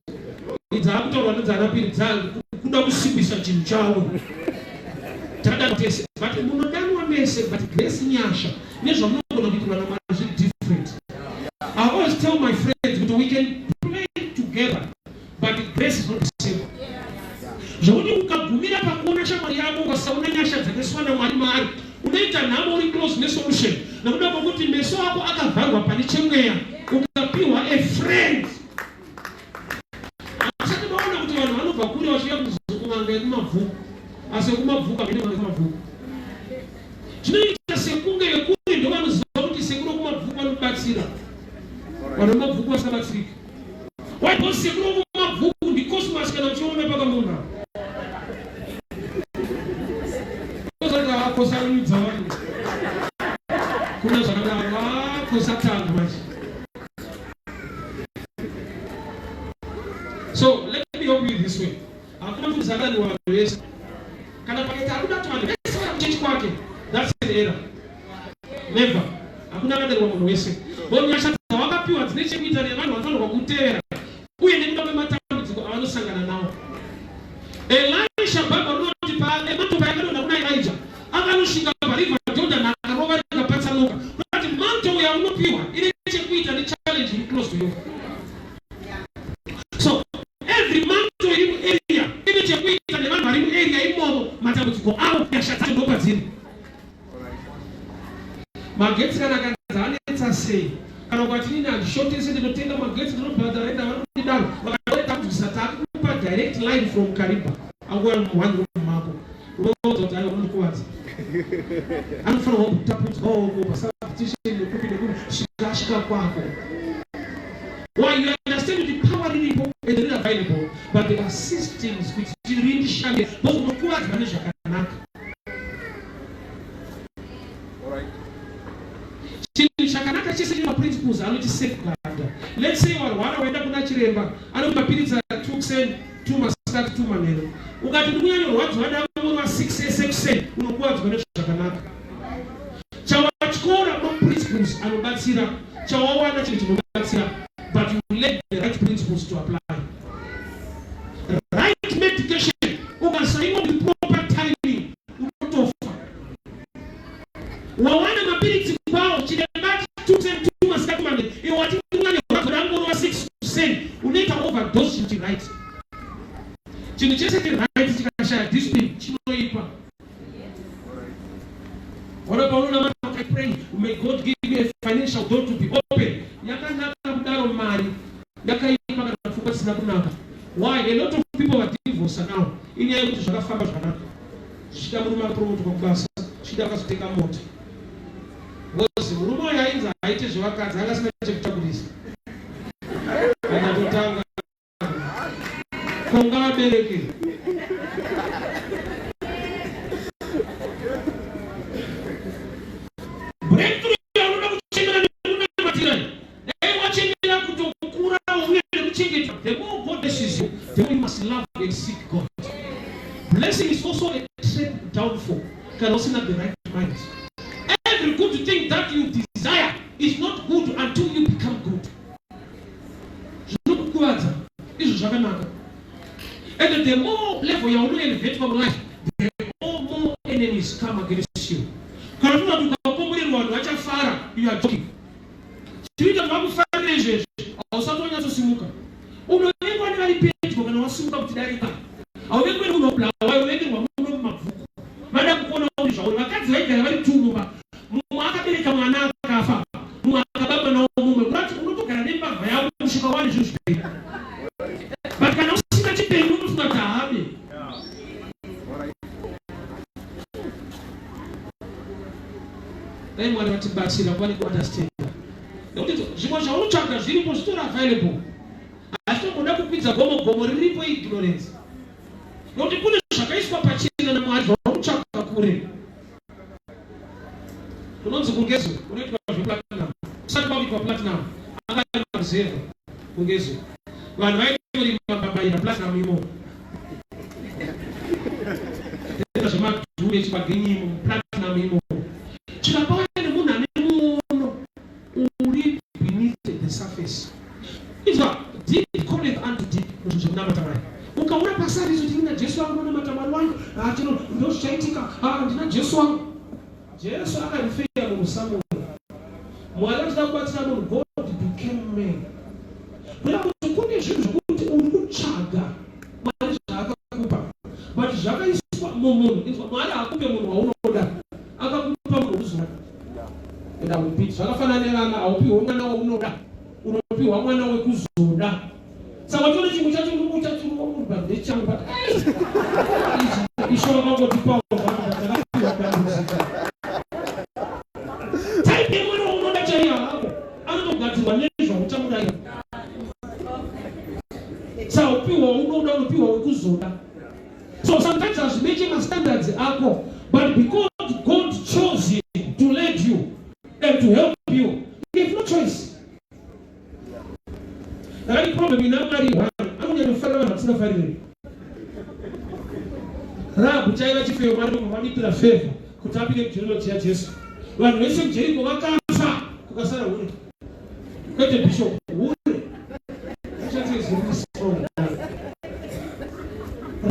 idzi akutaurwa nedzanapiri dzangu kuda. kusimbisa chinhu chavo. Takadaro tese, but munodanwa mese, but grace, nyasha nezvamunogona kuitirwa naMwari zviri different. I always tell my friends kuti we can play together, but grace is not the same. Zvokuti ukagumira pakuona shamwari yako ukasaona nyasha dzakaiswa naMwari maari, unoita nhamo. Uri close nesolution nekuda kwokuti meso ako akavharwa pane chemweya. Ukapiwa a friend, asati maona kuti vanhu vanobva kure vachiuya kun'anga yekumabvuku, asi yekumabvuku hamene n'anga yekumabvuku. Zvinoita sekunge vekure ndo vanoziva kuti sekuru kumabvuku vanobatsira vanhu vemabvuku vasingabatsiriki. Why? Because sekuru kumabvuku ndicosmas. Kana muchiona pakamona kosanudza vanhu kuna zvakadaro, kosatanga manje. So let me help you this way. Hakuna mufundisi akadaniwa vanhu vese. Kana pakaita akuda kuti vanhu vese vari kuchechi kwake, that's an error. Never. Hakuna akadanirwa munhu wese. Bo nyasha dzawakapiwa dzine chekuita nevanhu vanofanirwa kutevera uye nekuda kwematambudziko avanosangana nawo. Elisha, Bhaibheri rinoti pamantle payakadonha kuna Elijah, akanosvika pariver Jordan, akarova, rikapatsanuka. Kuti mantle yaunopiwa ine chekuita nechallenge iri close to you. So every mantle iri muarea ine chekuita nevanhu vari muarea imomo, matambudziko avo, nyasha dzacho ndopadziri. Magetsi kana akanzi anetsa sei, kana ukati nini handishotese, ndinotenga magetsi, ndinobhadhara, enda vanondidaro, vakaita kubvisa, takupa direct line from Kariba, anguva one room mako, unoudza kuti aiwa, unondikuvadza, anofanirwa kutapudzwawo pasubstation nekupi nekupi, svika asvika kwako. Why? You understand kuti power riripo and riri available, but there are systems kuti rindishande, because unokuvadzwa nezvakanaka. Chinhu chakanaka chese chine maprinciples anoti safeguard. Let's say warwara, waenda kuna chiremba, anoti mapiritsi 2 kuseni, 2 masikati, 2 manheru. Ukati ndikunyanyorwadziwa, dangorwa 6 ese kuseni, unokuvadzwa nezvakanaka. Chawatyora maprinciples anobatsira, chawawana chinhu chinobatsira, but you lack the right principles to apply right medication. Ukasaimwa with proper timing, unotofa. Wawana mapiritsi kwawo, chiremba 2 masikati manheru, iwe wati ndinganyorwadziwa, 6 kuseni, unoita overdose. Chinhu chiright, chinhu chese chiright, chikashaya discipline chinoipa. Ona paunoona, I pray, may God give me a financial door to be open. Yakanaka kudaro mari, yakaipa kana pfungwa dzisina kunaka. Why? A lot of people are divorced now. Inyaya yekuti zvakafamba zvakanaka. Zvichida murume akapromotwa kubasa, zvichida akazotenga mota. Because murume uyu ainzi haaite zvevakadzi, anga asina chekutakurisa. Akatotanga konga vabereki. Breakthrough yaunoda kuchemera nekunamatira, dai wachemera kutokura uye nekuchengetwa. The more God blesses you, the more you must love and seek God. Blessing is also a trap downfall kana usina the right mind. Every good thing that you desire is not good until you become good. Zvinokukuvadza izvo zvakanaka, and the more level yaunoelevatwa mulife, the more enemies come against you. Kana tuna kuti ukakomborerwa vanhu vachafara, you are joking. Chinoita kuti vakufarire izvezvi, hausati wanyatsosimuka. Unovengwa nevari pedyo kana wasimuka kuti darika. Hauvengwi nemunhu wobulawayo, unovengerwa muno mumabvuku vada kukuona uri zvauri. Vakadzi vaigara vari two mumba, mumwe akabereka mwana akafa, mumwe akaba mwana womumwe. Kurati unotogara nembavha yako kusvika wane zvinhu zvipenyu, but kana usina chipenyu unofunga kuti haabe. Dai Mwari vatibatsira kuva nekuunderstanda, nekuti zvimwe zvaunotsvaga zviripo, zvitori available, asi togoda kukwidza gomo, gomo riripo. Ignorance, nekuti kune zvakaiswa pachena naMwari zvaunotsvaga kure. Kunonzi kungezo kunoitwa zveplatinum, kusati kwakuitwa platinum, anga ari maruzevha. Kungezo vanhu vaitorima mbambaira, platinum imomo, zvemadhuri echibagenyimo, platinum imomo. Chikapauya nemunhu ane muono uri beneath the surface. Izwa, deep calleth unto deep muzvinhu zvekunamata Mwari. Ukaona pasariso kuti ina Jesu wangu, ndinonamata Mwari wangu, ah, chino ndo zvichaitika, ah, ndina Jesu wangu. Jesu akarifeya munhu samunhu. Mwari achida kubatsira munhu, God became man. Kureva kuti kune zvinhu zvekuti uri kutsvaga Mwari zvaakakupa, but zvakaiswa mumunhu. Inzwa, Mwari haakupe munhu waunoda, akakupa munhu wekuzoda. And I repeat, zvakafanana nevana, haupiwe mwana waunoda, unopiwa mwana wekuzoda. Saka tone chimwe chacho ndikuchachiruba ndechangu, but isho vakangotipawo takapiwa dambudziko. Type yemwana waunoda chaiye hako anotogadzirwa nezvauchamurayira. Saka upiwa waunoda, unopiwa wekuzoda. So sometimes hazvimeche mastandards ako, but because God chose you to lead you and to help you, you have no choice. Ndakati problem ina Mwari one anonyanyofarira vanhu vasingafariri. Rahabhu chaiva chifeyo, Mwari ndobva vamipira favor kuti apinde mugenealogy yaJesu. Vanhu vese muJeriko vakafa, kukasara hure. Kwete bishop, hure. Chete is really strong.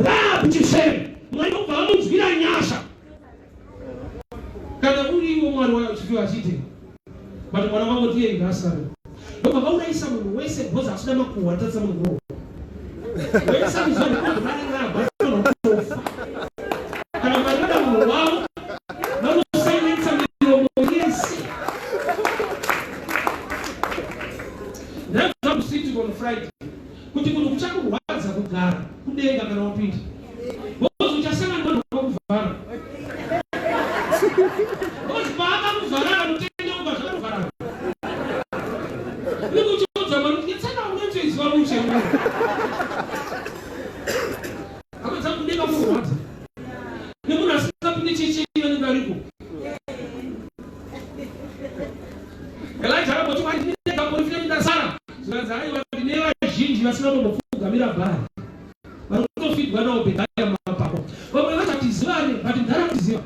Rahabhu chifeyo, Mwari ndobva vamunzwira nyasha. Kana uri iwo Mwari wayo chifeyo achiti, but mwana wangu ndiye ngasare. Ndobva vaurayisa munhu wese because asina makuhwa atadza munhu kurohwa. Wese anozvarikuuraya kutofa. Kana Mwari vada munhu wavo vanosilensa miromo yese. Ndakabva kusiti on Friday kuti munhu kuchakurwadza kugara kudenga kana wapinda. Because uchasangana nevanhu vakakuvhara. Because paakakuvhara anotendeuka zvakakuvhara. Unenge uchiudza Mwari kuti tsana unonzoiziva mushe. Hama dzangu, kudenga kunorwadza. Nemunhu asingapinde chechi vanenge variko. Elijah akamboti Mwari ndine kamborifira ndasara. Zvikanzi aiwa ndine vazhinji vasina kumbopfugamira Bhaari. Vari kutofidwa naObhedhaya mumapako. Vamwe vacho hatizivane, but ndara tiziva.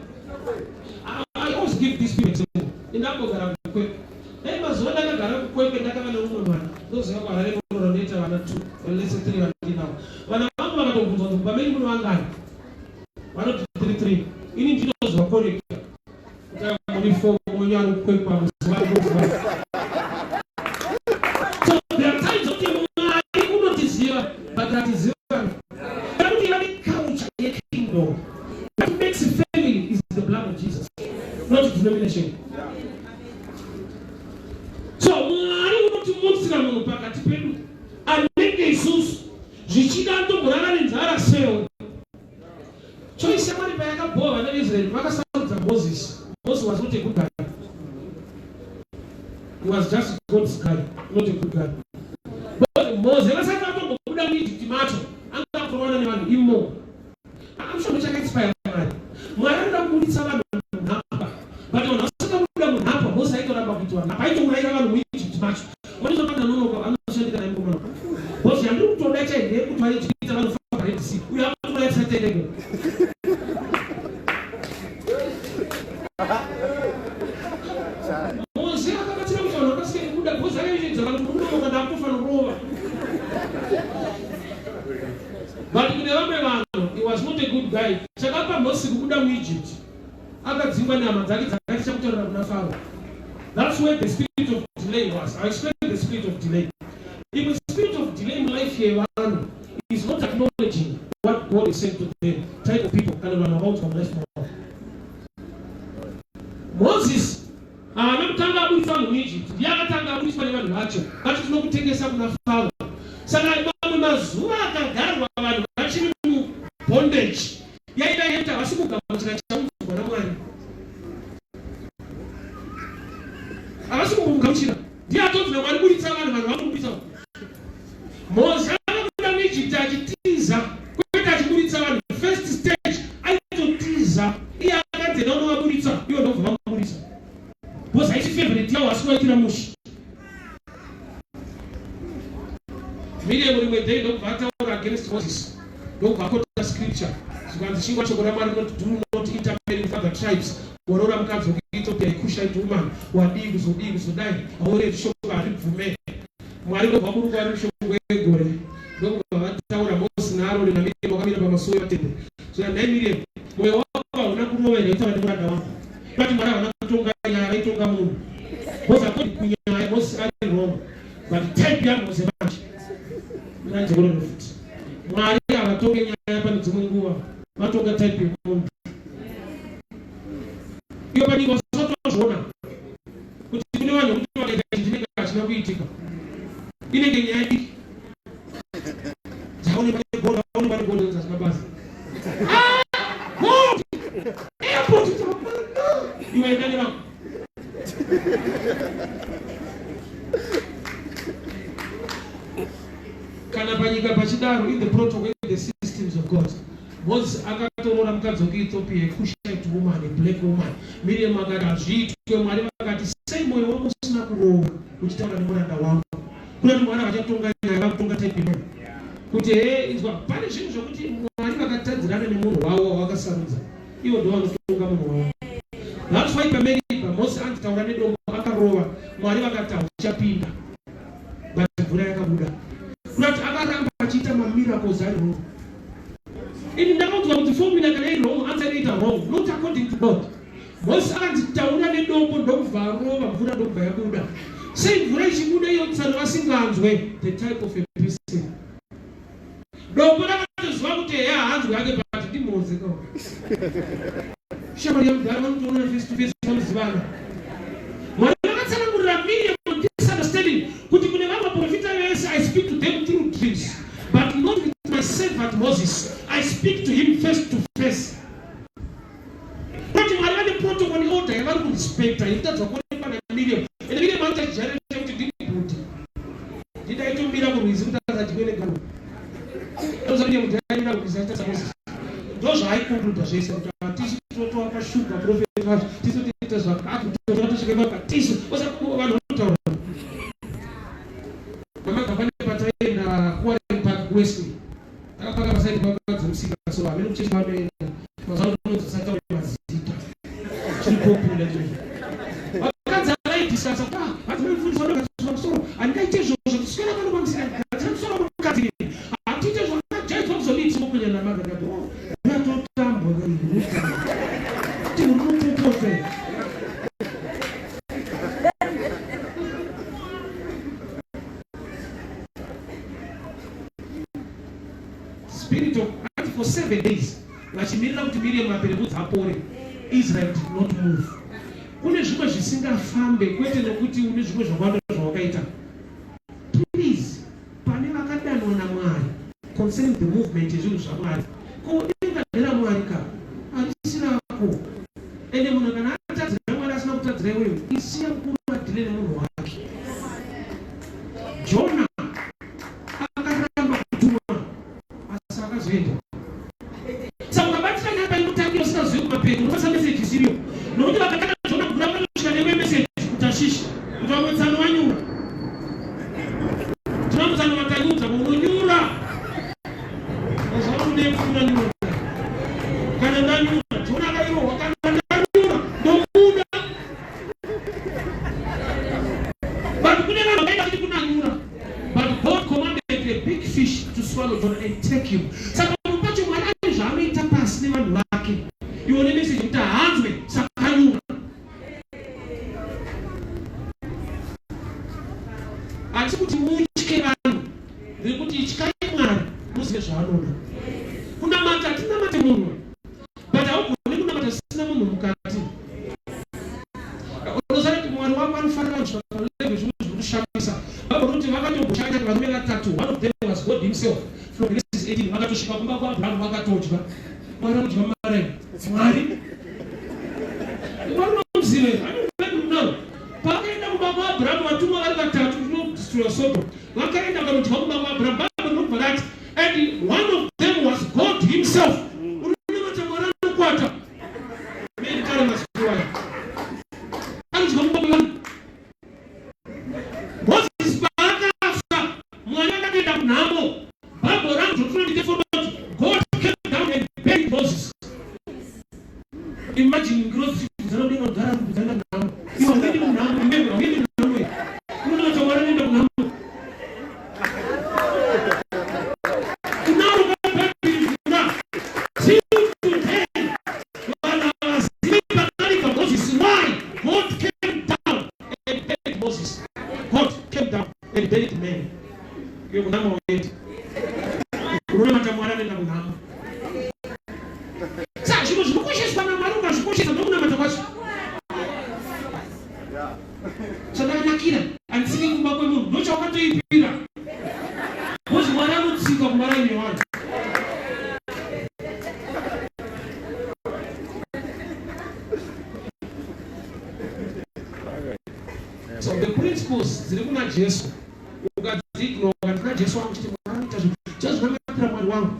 I always give this people example. Ndambogara kuKwekwe. Dai mazuva ndakagara kuKwekwe ndakava neumwe mwana. Ndoziva kuHarare kuno ndoita vana 2, or let's say 3 vandinavo. Vana vangu vakatobvunzwa kuti baba venyu muno vangani? Vanoti 3 3. Ini ndinoziva correct. Kuti muri 4 mwenyu ari kuKwekwe muziva kuziva. So there are times kuti Mwari unotiziva but hatizivani. Kuti vane culture yekingdom. What makes a family is the blood of Jesus, not denomination. So Mwari unotimutsira munhu pakati pedu anenge isusu, zvichida ndomborara nenzara sewo. Choice yaMwari payakabhowa vana veIsraeri, vakasarudza Moses. Moses was not a good guy. He was just God's guy, not a good guy. But Moses vasati vatombobuda muEgypt macho, anga kurowana nevanhu imo. I'm sure chakainspire Mwari. Mwari anoda kubuditsa vanhu munhapwa. But vanhu vasati vabuda munhapwa, Moses aitoramba kuitwa nhapwa, aitourayira vanhu muEgypt macho. Vanozopanda nonoka anoshandika naye mukomana. Because yandiri kutoda chai ndeyekuti vaEgypita vanofamba Red Sea. Uyo akutouraya tisati taendeko. Mose akabatsira kuti vanhu vakasike kubuda because akaizvidza vanhu kuti munonoka ndakutofanorova. But kune vamwe vanhu, he was not a good guy. Chakapa Moses kubuda muEgypt, akadzingwa nehama dzake dzakati chakutaurira kuna Faro. That's where the spirit of delay was. I explain the spirit of delay. Imwe spirit of delay mulife yevanhu is not acknowledging what God is saying to them. Type of people kana vanhu vakaudzwa mulife mavo. Moses haana kutanga abudiswa vanhu muEgypt, ndiye akatanga abudiswa nevanhu vacho vati tinokutengesa kuna Faro. Saka mamwe mazuva akagarwa vanhu vachiri mubondage yaiva yekuti havasi kugamuchira chaudzwa naMwari, havasi kumbomugamuchira. Ndiye atonzi naMwari buritsa vanhu, vanhu vakumubudisa. Mose akabuda muEgypt achitiza, kwete achiburitsa vanhu. First stage aitotiza, iye akanzi enda unovaburitsa, ivo ndobva vamuburitsa because haisi favorite yavo, asi kuvaitira mushe. Miriam rimwe day ndokubva ataura against Moses, ndokubva akota scripture, zvikanzi chingwa shoko raMwari rinoti do not intermarry with other tribes. Waroora mukadzi wekuEthiopia, iCushite woman, wadii kuzodii kuzodai, haurevi shoko haribvume. Mwari ndobva buruka vari mushongwe yegore, ndokubva vataura Moses naAroni naMiriam vakamira pamasuo ematende. uchitaura nemuranda wangu. But Mwari havana kutonga nyaya, vaitonga munhu. Because according kunyaya Moses ari wrong. But type yaMose manje. Mwandikorero futi. Mwari havatonge nyaya pane dzimwe nguva. Vatonga type yemunhu. Iyo panyika usatozviona kuti kune vanhu vekuti vakaita chinhu chinenge hachina kuitika. Inenge nyaya diki. Dzaone pane gold, aone pane gold dzasina basa. Ah! Gold! Airport hapana. Iwe enda nevanhu. Kana panyika pachidaro in the protocol in the systems of God. Moses akatoroora mukadzi wekuEthiopia, a Cushite woman, a black woman. Miriam akati hazviitwe. Mwari vakati sei moyo wako usina kurova uchitaura nemuranda wangu? Kuna kuti Mwari havachatonga nyaya, vakutonga type yemunhu. Kuti he inzwa pane zvinhu zvokuti Mwari vakatadzirana nemunhu wavo wavakasarudza. Ivo ndo vanotonga munhu wavo. That's why paMeriba Moses anzi taura nedombo akarova. Mwari vakati hauchapinda. But mvura yakabuda. Kuna kuti akaramba achiita mamiracles ari wrong. Ini ndakaudzwa kuti formula kana iri wrong, answer inoita wrong, not according to God. Moses akanzi taura nedombo ndokubva arova mvura ndokubva yabuda. Sei mvura ichibuda iyo tsano vasinganzwe the type of a person. Dombo rakatoziva kuti eya haanzwe hake but ndiMose ka. Shamwari yamudhara vanotoonana face to face vanozivana. Mwari vakatsanangurira Miriam on this understanding kuti kune vamwe vaprofita vese I speak to them through dreams but not with my servant Moses. I speak to him face to face. Kuti Mwari vane protocol neorder yavari kurespecta yekutadza kuonekwa naMiriam. Ende Miriam anoita chijairiro chekuti ndini bhuti. Ndidaitomira kurwizi kuti asadyiwe negarwe. Ndozvamiriam kuti aimira kurwizi achitarisa Moses. Ndozvaaiconcluda zvese kuti hatisi totovapa shuga prophet vacho tisu toita zvakati totosvika ipapa tisu vanhu vanotaura mama pane pataienda kuWarren Park kuWesley takapaka pasaidi pakadzomusika so hamene kuchechi vanoenda mazuva ano kunonzi usataure mazita chiri popular izvozvo vakadzi avaidiscussa kuti ah vanzi vaifundisa vanogadziswa musoro handingaite izvozvo tiswera pano pamusika gadzira musoro mukadzi hatiite zvakajaidzwa kuzodii tinokunya namaka kati oh ratotambwa kuti munopopota spirit of and for 7 days vachimirira kuti Miriam aperekudza apore. Israel did not move. Kune zvimwe zvisingafambe kwete nokuti une zvimwe zvakawanda zvawakaita. Please, pane vakadanwa naMwari concerning the movement yezvinhu zvaMwari, ko denga nderaMwari ka, harisi rako. Ende munhu kana atadzira Mwari asina kutadzira iweyo, isiya mukuru adhile nemunhu wake. Jona akaramba kutumwa asi akazoenda. Saka ukabatira nyaya painotangira usingazivi kumapeto, unobasa meseji isiriyo, nokuti vakatanga Jona kugura vanosvika neimwe meseji kuTashishi kuti vamwe tsano vanyura. Tinomutsano matanyudza unonyura mazuva unepfura nyura kana ndanyura. Jona akairohwa, kana ndanyura ndobuda. But kune vanhu vakaenda vachiti kunanyura, but God commanded a big fish to swallow Jonah and take him. Saka pamwe pacho Mwari ane zvaanoita pasi nevanhu vake. Iwe une message yekuti haanzwe, saka anyura. Handisi kuti mutye vanhu, ndiri kuti ityai Mwari muzive zvaanoda. Kunamata hatinamate munhu, but haugoni kunamata zvisina munhu mukati. Unoziva kuti Mwari wako anofanira kusvika palevel zvimwe zvinoshamisa. Bible rinoti vakatomboshanya varume vatatu, one of them was God himself. From Genesis 18 vakatosvika kumba kwaAbraham vakatodya. Mwari anodya mumaraini. Mwari Mwari unomuziva here? I don't know. Pavakaenda kumba kwaAbraham vatumwa vari vatatu kunodestroya Sodom, vakaenda vakanodya kumba kwaAbraham. Bible rinobva rati and one of them was God himself. Unonamata Mwari anokwata. Meri kare mazuva aya. Anodya kumba kwevanhu. Moses paakafa, Mwari akatoenda kunhamo. Bible rangu Deuteronomy 34 God came down and buried Moses. Imagine ngirozi dzinoda kugara kudzana nhamo. Iwe hauendi kunhamo, iwe hauendi kunhamo. Unonamata Mwari anoenda kunhamo. Kunaro kwaBhaibheri kuna till today vanhu havazivi. married man. Iwe kunhamo uendi. Unonamata Mwari anoenda kunhamo. Saka zvinhu zvinokosheswa naMwari ukazvikoshesa ndokunamata kwacho. Chandakanakira handitsiki kumba kwemunhu ndochawakatoipira. Because Mwari anotsika kumba raine vanhu. So the principles dziri kuna Jesu ukadziignore ukati kuna Jesu wangu chete Mwari anoita zvinhu chazvinamatira Mwari wangu.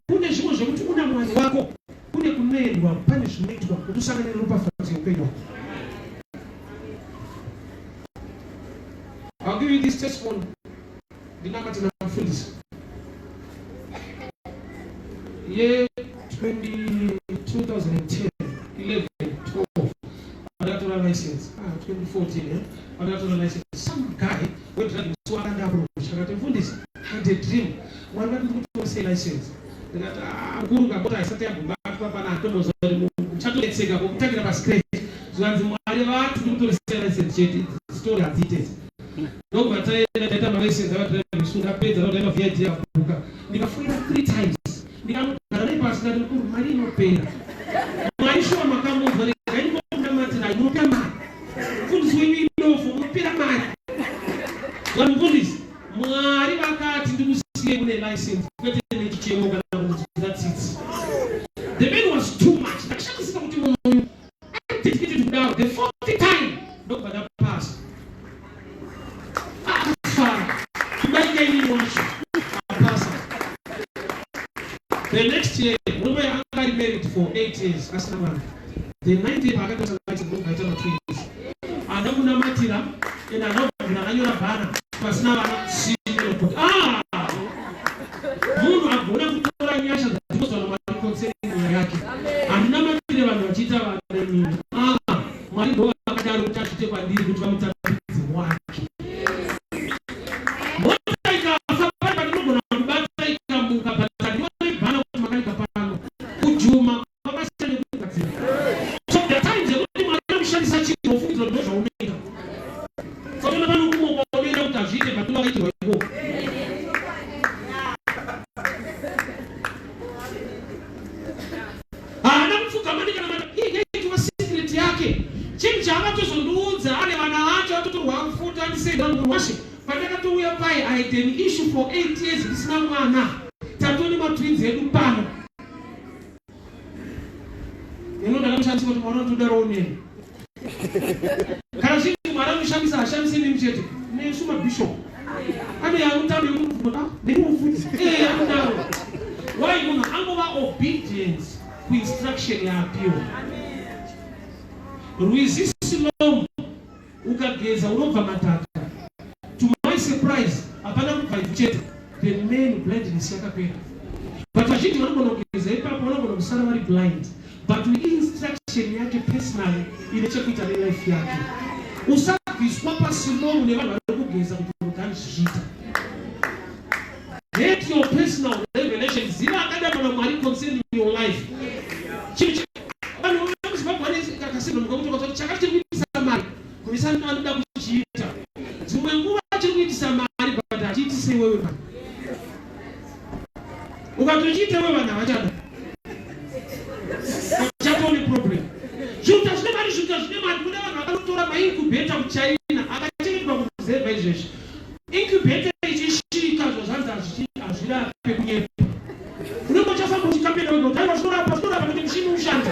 Kune zvimwe zvekuti una Mwari wako kune kunoendwa pane zvinoitwa kuti usangane neropafadzo yeupenyu hwako. I'll give you this testimony. Ndinamate namufundisi. Year 20, 2010, 11, 12. Andakatora license. Ah, 2014, eh? Andakatora license. Some guy wedriving school akandiapproach akati mufundisi, I had a dream. Mwari vati ndikutoresei license. Ndikati ah, mukuru ngabota haisati yambobatwa pana atomboziva kuti muchatonetseka kutangira pascratch. Zvikanzi Mwari vati ndikutoresei license chete. Story hadziite. Ndokubva taenda taita malessons avadrive school ndapedza ndokubva taita VID yakabuka. Ndikafoira 3 times. Ndikanogara naye pasi ndati mukuru mari inopera. Mwari shuwa makamunzwa regai ndimbokunamatirai munopera mari. Mufundisi wenyu idofo munopera mari. Vanhu mufundisi Mwari vakati ndikusiye une license kwete nechichemo kana kunzwira tsitsi. The man was too much. Ndakashamisika kuti munhu uyu ari dedicated kudaro. The fourth time ndokubva ndapasa. Akafara. Kudarika inini wacho. Apasa. The next year, murume anga ari married for 8 years asina mwana. The ninth year paakatosa license ndokubva aita matwins. Haana kunamatira and haana kubvira akanyora bhana pasina vana single. Ah! Munhu agona kutora nyasha dzatinodzwa naMwari concerning nyaya yake. Handinamatire vanhu vachiita vana inini. Ah! Mwari ndo vakadaro kuti azviite kwandiri kuti vamutambidze wake. Mota ikafa pari patinogona kubata ikamuka but handione bhana kuti makanika pano. Kujuma kwakasiyana nekugadzira. So there are times yekuti Mwari anoshandisa chinhu wofungidzira kuti ndozvaunoita. Saka pano kumwe kwaunoenda kuti hazviite but wakaitirwa ikoko. Haana kupfugama ndikanamata iyi yaitova secret yake. Chinhu chaakatozondiudza ane vana vacho atotorwa futi andisenda murwashe pandakatouya pai I had an issue for 8 years ndisina mwana. Tatone matwins edu pano. Ino ndakamushandisa kuti mwana unotodaro neni. Kana zviri Mwari anoshamisa hashamise nemi chete. Nesu mabishop. Ane yaanotaura yekuti ah neniwo futi. Eh anodaro. Why munhu angova obedient kuinstruction yaapiwa. Rwizi Siloam ukageza unobva madhaka. To my surprise hapana kubva ivhu chete. The main blindness yakapera. But vazhinji vanogona kugeza ipapo vanogona kusara vari blind. But instruction yake personally ine chekuita nelife yake. Usabviswa pasilomu nevanhu vari kugeza kuti unogani zvichiita. Get your personal revelation. Ziva akadama naMwari concerning your life. Chinhu vanhu vemuZimbabwe vane kakasindomuka kuti vakati chakati chiri kuitisa mari kuisa anoda kuchiita. Dzimwe nguva chiri kuitisa mari but hachiitise iwewe mari. Ukatochiita iwewe vanhu havachada. Chatone problem. Zviuta zvine mari, zviuta zvine mari. Kune vanhu vakanotora maincubator kuChina akachengetwa kuruzevha izvezvi. Incubator ichisvika zvazvanzi hazvirape kunyepa. Unenge uchafamba uchikambena wega kuti aiwa zvinorapa zvinorapa kuti mushini ushande.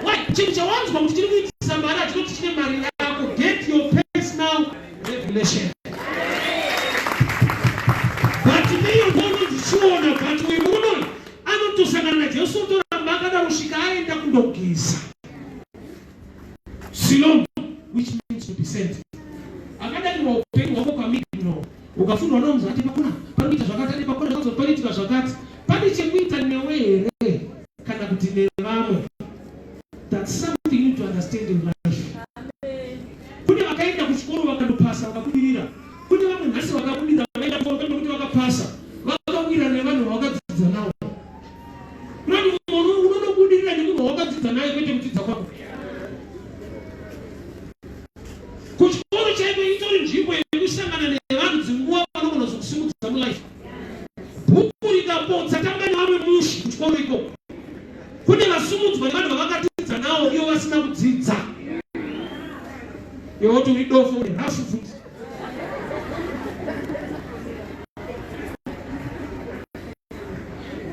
Why? Chinhu chawanzwa kuti chiri kuitisa mari hachinoti chine mari yako. Get your personal revelation. But me ndonondichiona but uyu murume uyu anotosangana naJesu otoramba akadaro kusvika aenda kundogeza. Siloam, which means to be sent. Akadanirwa upenyu hwako kwamigno ukafundwa nomunhu ati pakona pari kuita zvakati ati pakona zvakazotoitika zvakati pane chekuita newe here kana kuti nevamwe. That's something you need to understand in life. Kune vakaenda kuchikoro vakandopasa vakabudirira. Kune vamwe nhasi vakabudirira vakaenda kuchikoro kwete kuti vakapasa vakawira nevanhu vavakadzidza navo. Kunoti munhu unonobudirira nemunhu wawakadzidza naye kwete kudzidza kwako. Kuchikoro chaiko itori nzvimbo yekusangana nevanhu dzinguva. Iwe woti uri dofo, uri rafu futi.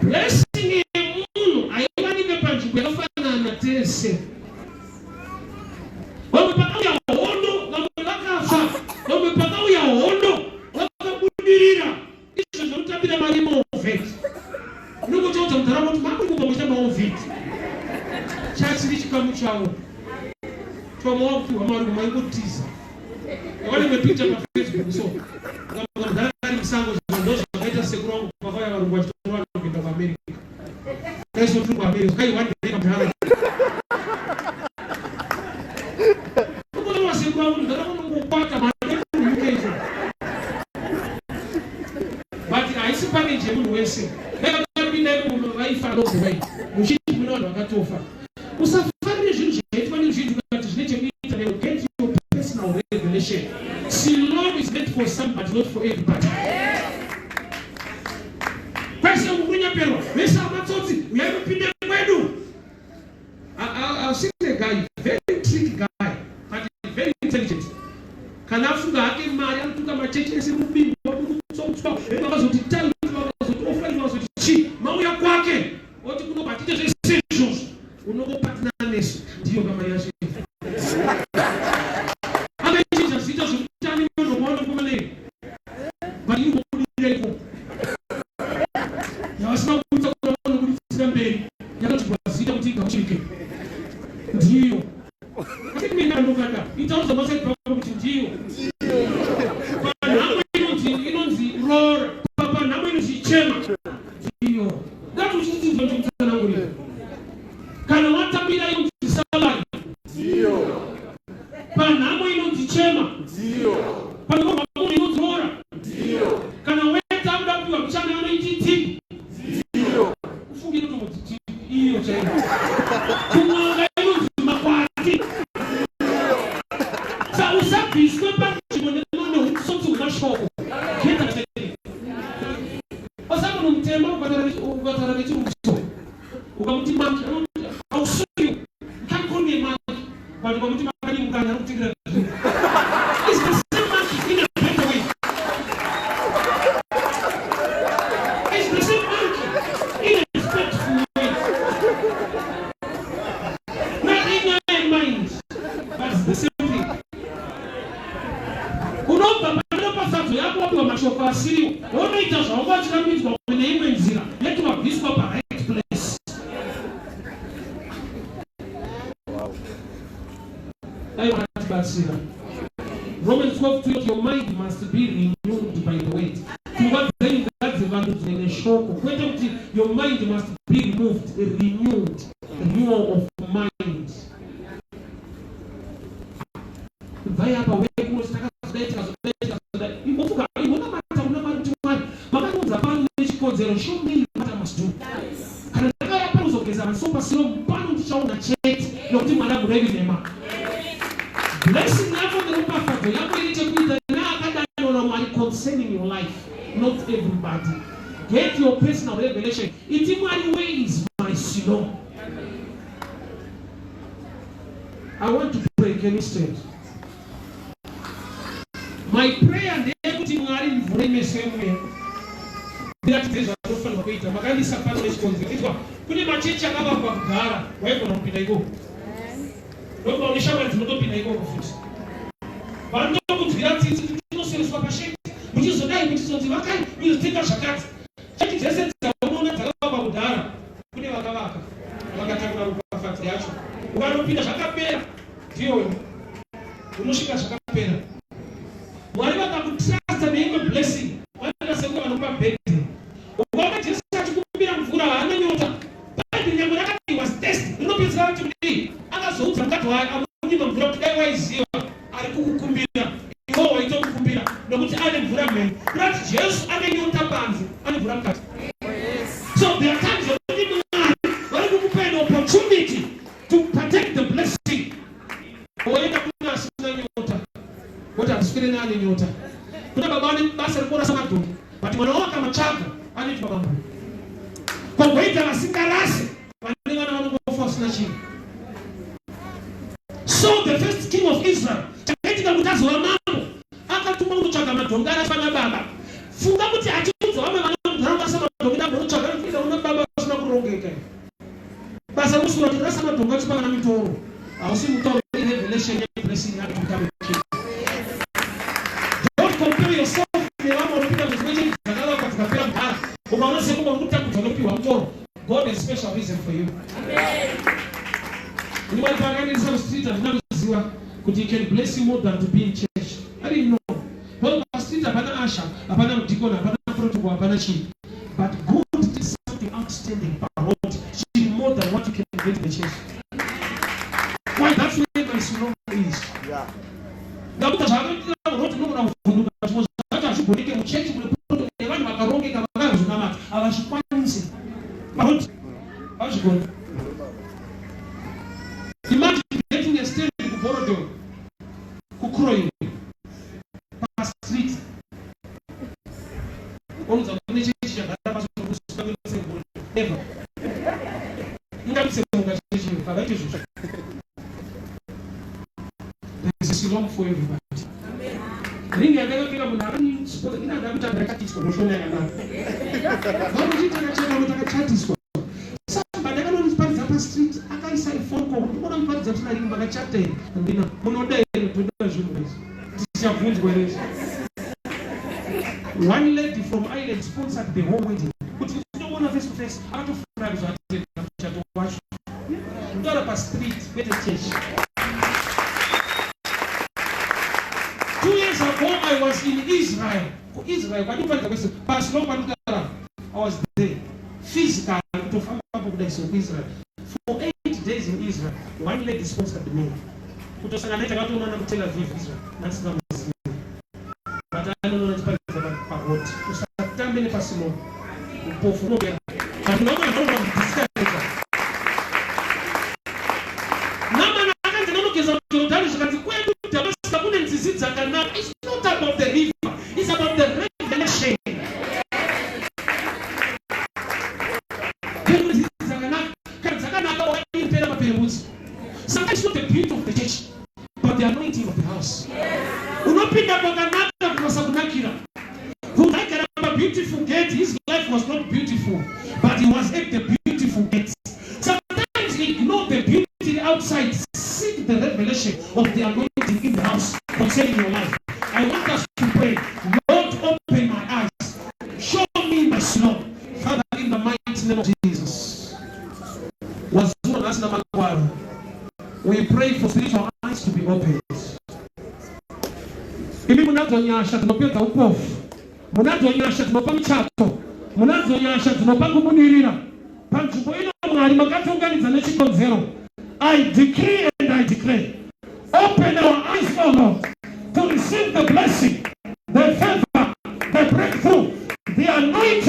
Blessing yemunhu haiwanike panzvimbo yakafanana tese. Vamwe pakauya hondo, vamwe vakafa. Vamwe pakauya hondo, vakabudirira. Izvo zvinotambira mari yemaovheti. Unongotaudza mudhara kuti mamuri kumba muchita maovheti. Chasiri chikamu chavo. Twamwe wakupiwa mari kumaingotiza. Ndakaona imwe picture paFacebook so. Kamudhara kari musango ndozvakaita sekuru wangu pakauya varungu vachitora vanhu kuenda kuAmerica. Kaiswa tiri kuAmerica. Kai one day kamudhara. Unoona sekuru wangu mudhara unongokwata mari yekuUK so. But haisi package yemunhu wese. Dai vakapinda imomo vaifa along the way. Muchiti mune vanhu vakatofa. Usafarire zvinhu zvaitwa nezvinhu ukati zvine chekuita newe. Get your personal revelation. Siloam is meant for some but not for everybody. Kwese uku kunyeperwa vese amatsotsi uyai mupinde kwedu. I've seen a guy, very tricky guy, but very intelligent. Kana afunga hake mari anotuka machechi ese mubimbo mukutsotswa vakazoti tali vakazoti ofa vakazoti chi mauya kwake oti kuno batite zvese izvozvo unongopatina nesu ndiyo kama yacho akachinja zita zvekuti ane vanhu vakaona kumanei but iri kubudira ikoko yavasina kubudisa kuna vanobudisira mberi yakatibwa zita kuti igamuchirike ndiyo mina ndokada itaudza masaidi pako kuti ndiyo panhamo inonzi inonzi roora panhamo inonzi chema ndiyo ngati uchitidzinzwa ndikutsanangurira kana watambira inonzi salary Ndiyo. Panhamo inonzi chema. Ndiyo. Panorwa munhu inonzi roora. Ndiyo. Kana weta akuda kupiwa mchana anoiti tip. Ndiyo. Ufunge inotombonzi tip iyo chaiyo. Kun'anga inonzi makwati. Sa usabviswe panzvimbo nehutsotsi hwemashoko. Get understanding. Osa munhu mutema ukataura nechirungu so. Ukamuti monkey anoti I'll sue you. You can't call me a monkey. But ukamuti makadii mukanya anokutengera zvinhu. It's the same monkey in a better way. It's the same monkey in a respectful way. Not in my mind, but it's the same thing. Unobva paropafadzo yako wapiwa mashoko asiriwo wonoita zvaunga uchirambidzwa kune imwe nzira yeti wabviswa paright place. Dai vatibatsira. Romans 12 your mind must be renewed by the word. Pfungwa dzenyu ngadzivandudzwe neshoko, kwete kuti your mind must be removed, renewed, renewal of mind. Ibvai apa wekuno takazodai tikazodai tikazodai. Imbofunga imbonamata kuna Mwari kuti Mwari makandiunza pano nechikonzero show me what I must do. Kana ndakauya pano kuzogeza masopa silo pano ndichaona chete nokuti Mwari hamurevi nhema. Blessing yako neropafadzo yako ine chekuita neakadanwa naMwari concerning your life, not everybody. Get your personal revelation. Iti Mwari, where is my silo? I want to pray. Can you stand? My prayer ndeyekuti Mwari ndivhure meso emweya ndiratidze zvanofanirwa kuita. Makandisa pano nechikonzero. Itwa kune machechi akavakwa kudhara, waigona kupinda ikoko. Ndokuva une shamwari dzinotopinda ikoko futi. Vanotokunzwira tsitsi kuti tinosereswa pasheti, muchizodai muchizonzi vakai, muchizotenga zvakati. Chechi dzese dzaunoona dzakavakwa kudhara kune vakavaka vakatakura ropafadzo yacho. Ukanopinda zvakapera ndiyoyo unosvika zvakapera. Mwari vakakutrasta neimwe blessing vanoita sekunge vanokupa burden. Ukaona Jesu achikumbira mvura haana nyota. Bhaibheri nyangwe rakati he was thirsty rinopedzisira rati kudii? Akazoudza mukadzi waye amunyima mvura kuti dai waiziva ari kukukumbira iwewo waitomukumbira nokuti ane mvura mhenyu. Kurati Jesu ane nyota panze ane mvura mukati. So there are times yekuti Mwari vari kukupa an opportunity to partake the blessing. Woenda kune asina nyota woti handiswere neane nyota. Kuna baba vane basa rekurasa madhongi but mwana wavo akamatsvaga anoitwa bambo. Kogoita vasingarase vane vana vanongofa vasina chinhu. So the first king of Israel chakaitika vachipa vana mitoro. Hausi mutoro, irevelation yeblessing yako to become a king. Don't compare yourself nevamwe vanopinda mudzimwe chechi dzakavakwa dzikapera mudhara, ukaona sekunge uri kutambudzwa nekupiwa mutoro. God has special reason for you. Ini Mwari paakandiisa kustreet, handina kuziva kuti he can bless you more than to be in church. I didn't know. Because pastreet hapana usher, hapana mudikoni, hapana protocol, hapana chii, but God did something outstanding paroad chiri more than what you can get in the church. Why? That's where my Siloam is. Ndakuta zvaakaitira road, unogona kuvhunduka. Zvimwe zvacho hazvigoneke muchechi mune protocol nevanhu vakarongeka vakazvinamata. Havazvikwanisi paroad, havazvigoni. Imagine getting a stand kuBorrowdale, kuCroydon, pastreet, onudza kune chechi chagara pasi. Never ingatsemuka chechi kavaite izvozvo. There's a Siloam for everybody. Ringi yandakapfeka, munhu akandisipota ina ndakuti ndakachatiswa noshona yakanaka. Vakuti takacheka, takachatiswa. Samba ndakanoniparidza pastreet, akaisa iphone call kuti kona muparidza tina ringi makachata here? Handina. Munoda here? Toda zvinhu izvi, tichabvunzwa here izvi? One lady from Ireland sponsored the whole wedding kuti tinoona face to face. Akatofura kuzoatenda muchato wacho. Kutaura pastreet, kwete church. 2 years ago I was in Israel. KuIsrael kwandikuparidza kwese, paSiloam kwandikutaura, I was there physically, kutofambapo kudai so kuIsrael for 8 days in Israel. One lady sponsored me kutosangana naye. Takatoonana kuTel Aviv, Israel. Nandisingamuzivi, but anonoona chiparidza paroad. Usatambe nepaSiloam, upofu unopera. But unaona vanogona kudiscourage. Namani akanzi nanogeza Jorodhani, zvikanzi kwedu Dhamasika kune nzizi dzakanaka. It's not about the river, it's about the revelation. Kune nzizi dzakanaka, kana dzakanaka wakadii maperembudzi. Sometimes it's not the beauty of the church but the anointing of the house. Unopinda kwakanaka kunosakunakira. Munhu aigara pabeautiful gate, his life was not beautiful, but he was at the beautiful gate. Sometimes ignore the beauty outside. Seek the revelation of the anointing in the house concerning your life. I want us to pray. Lord, open my eyes, show me my Siloam. Father, in the mighty name of Jesus, wazura nhasi namangwaro, we pray for spiritual eyes to be opened. Imi munadzo nyasha dzinopedza upofu, munadzo nyasha dzinopa muchato, munadzo nyasha dzinopa kubudirira. Panzvimbo ino, Mwari, makatiunganidza nechikonzero. I decree and I declare, open our eyes, O Lord, to receive the blessing, the favor, the breakthrough, the anointing.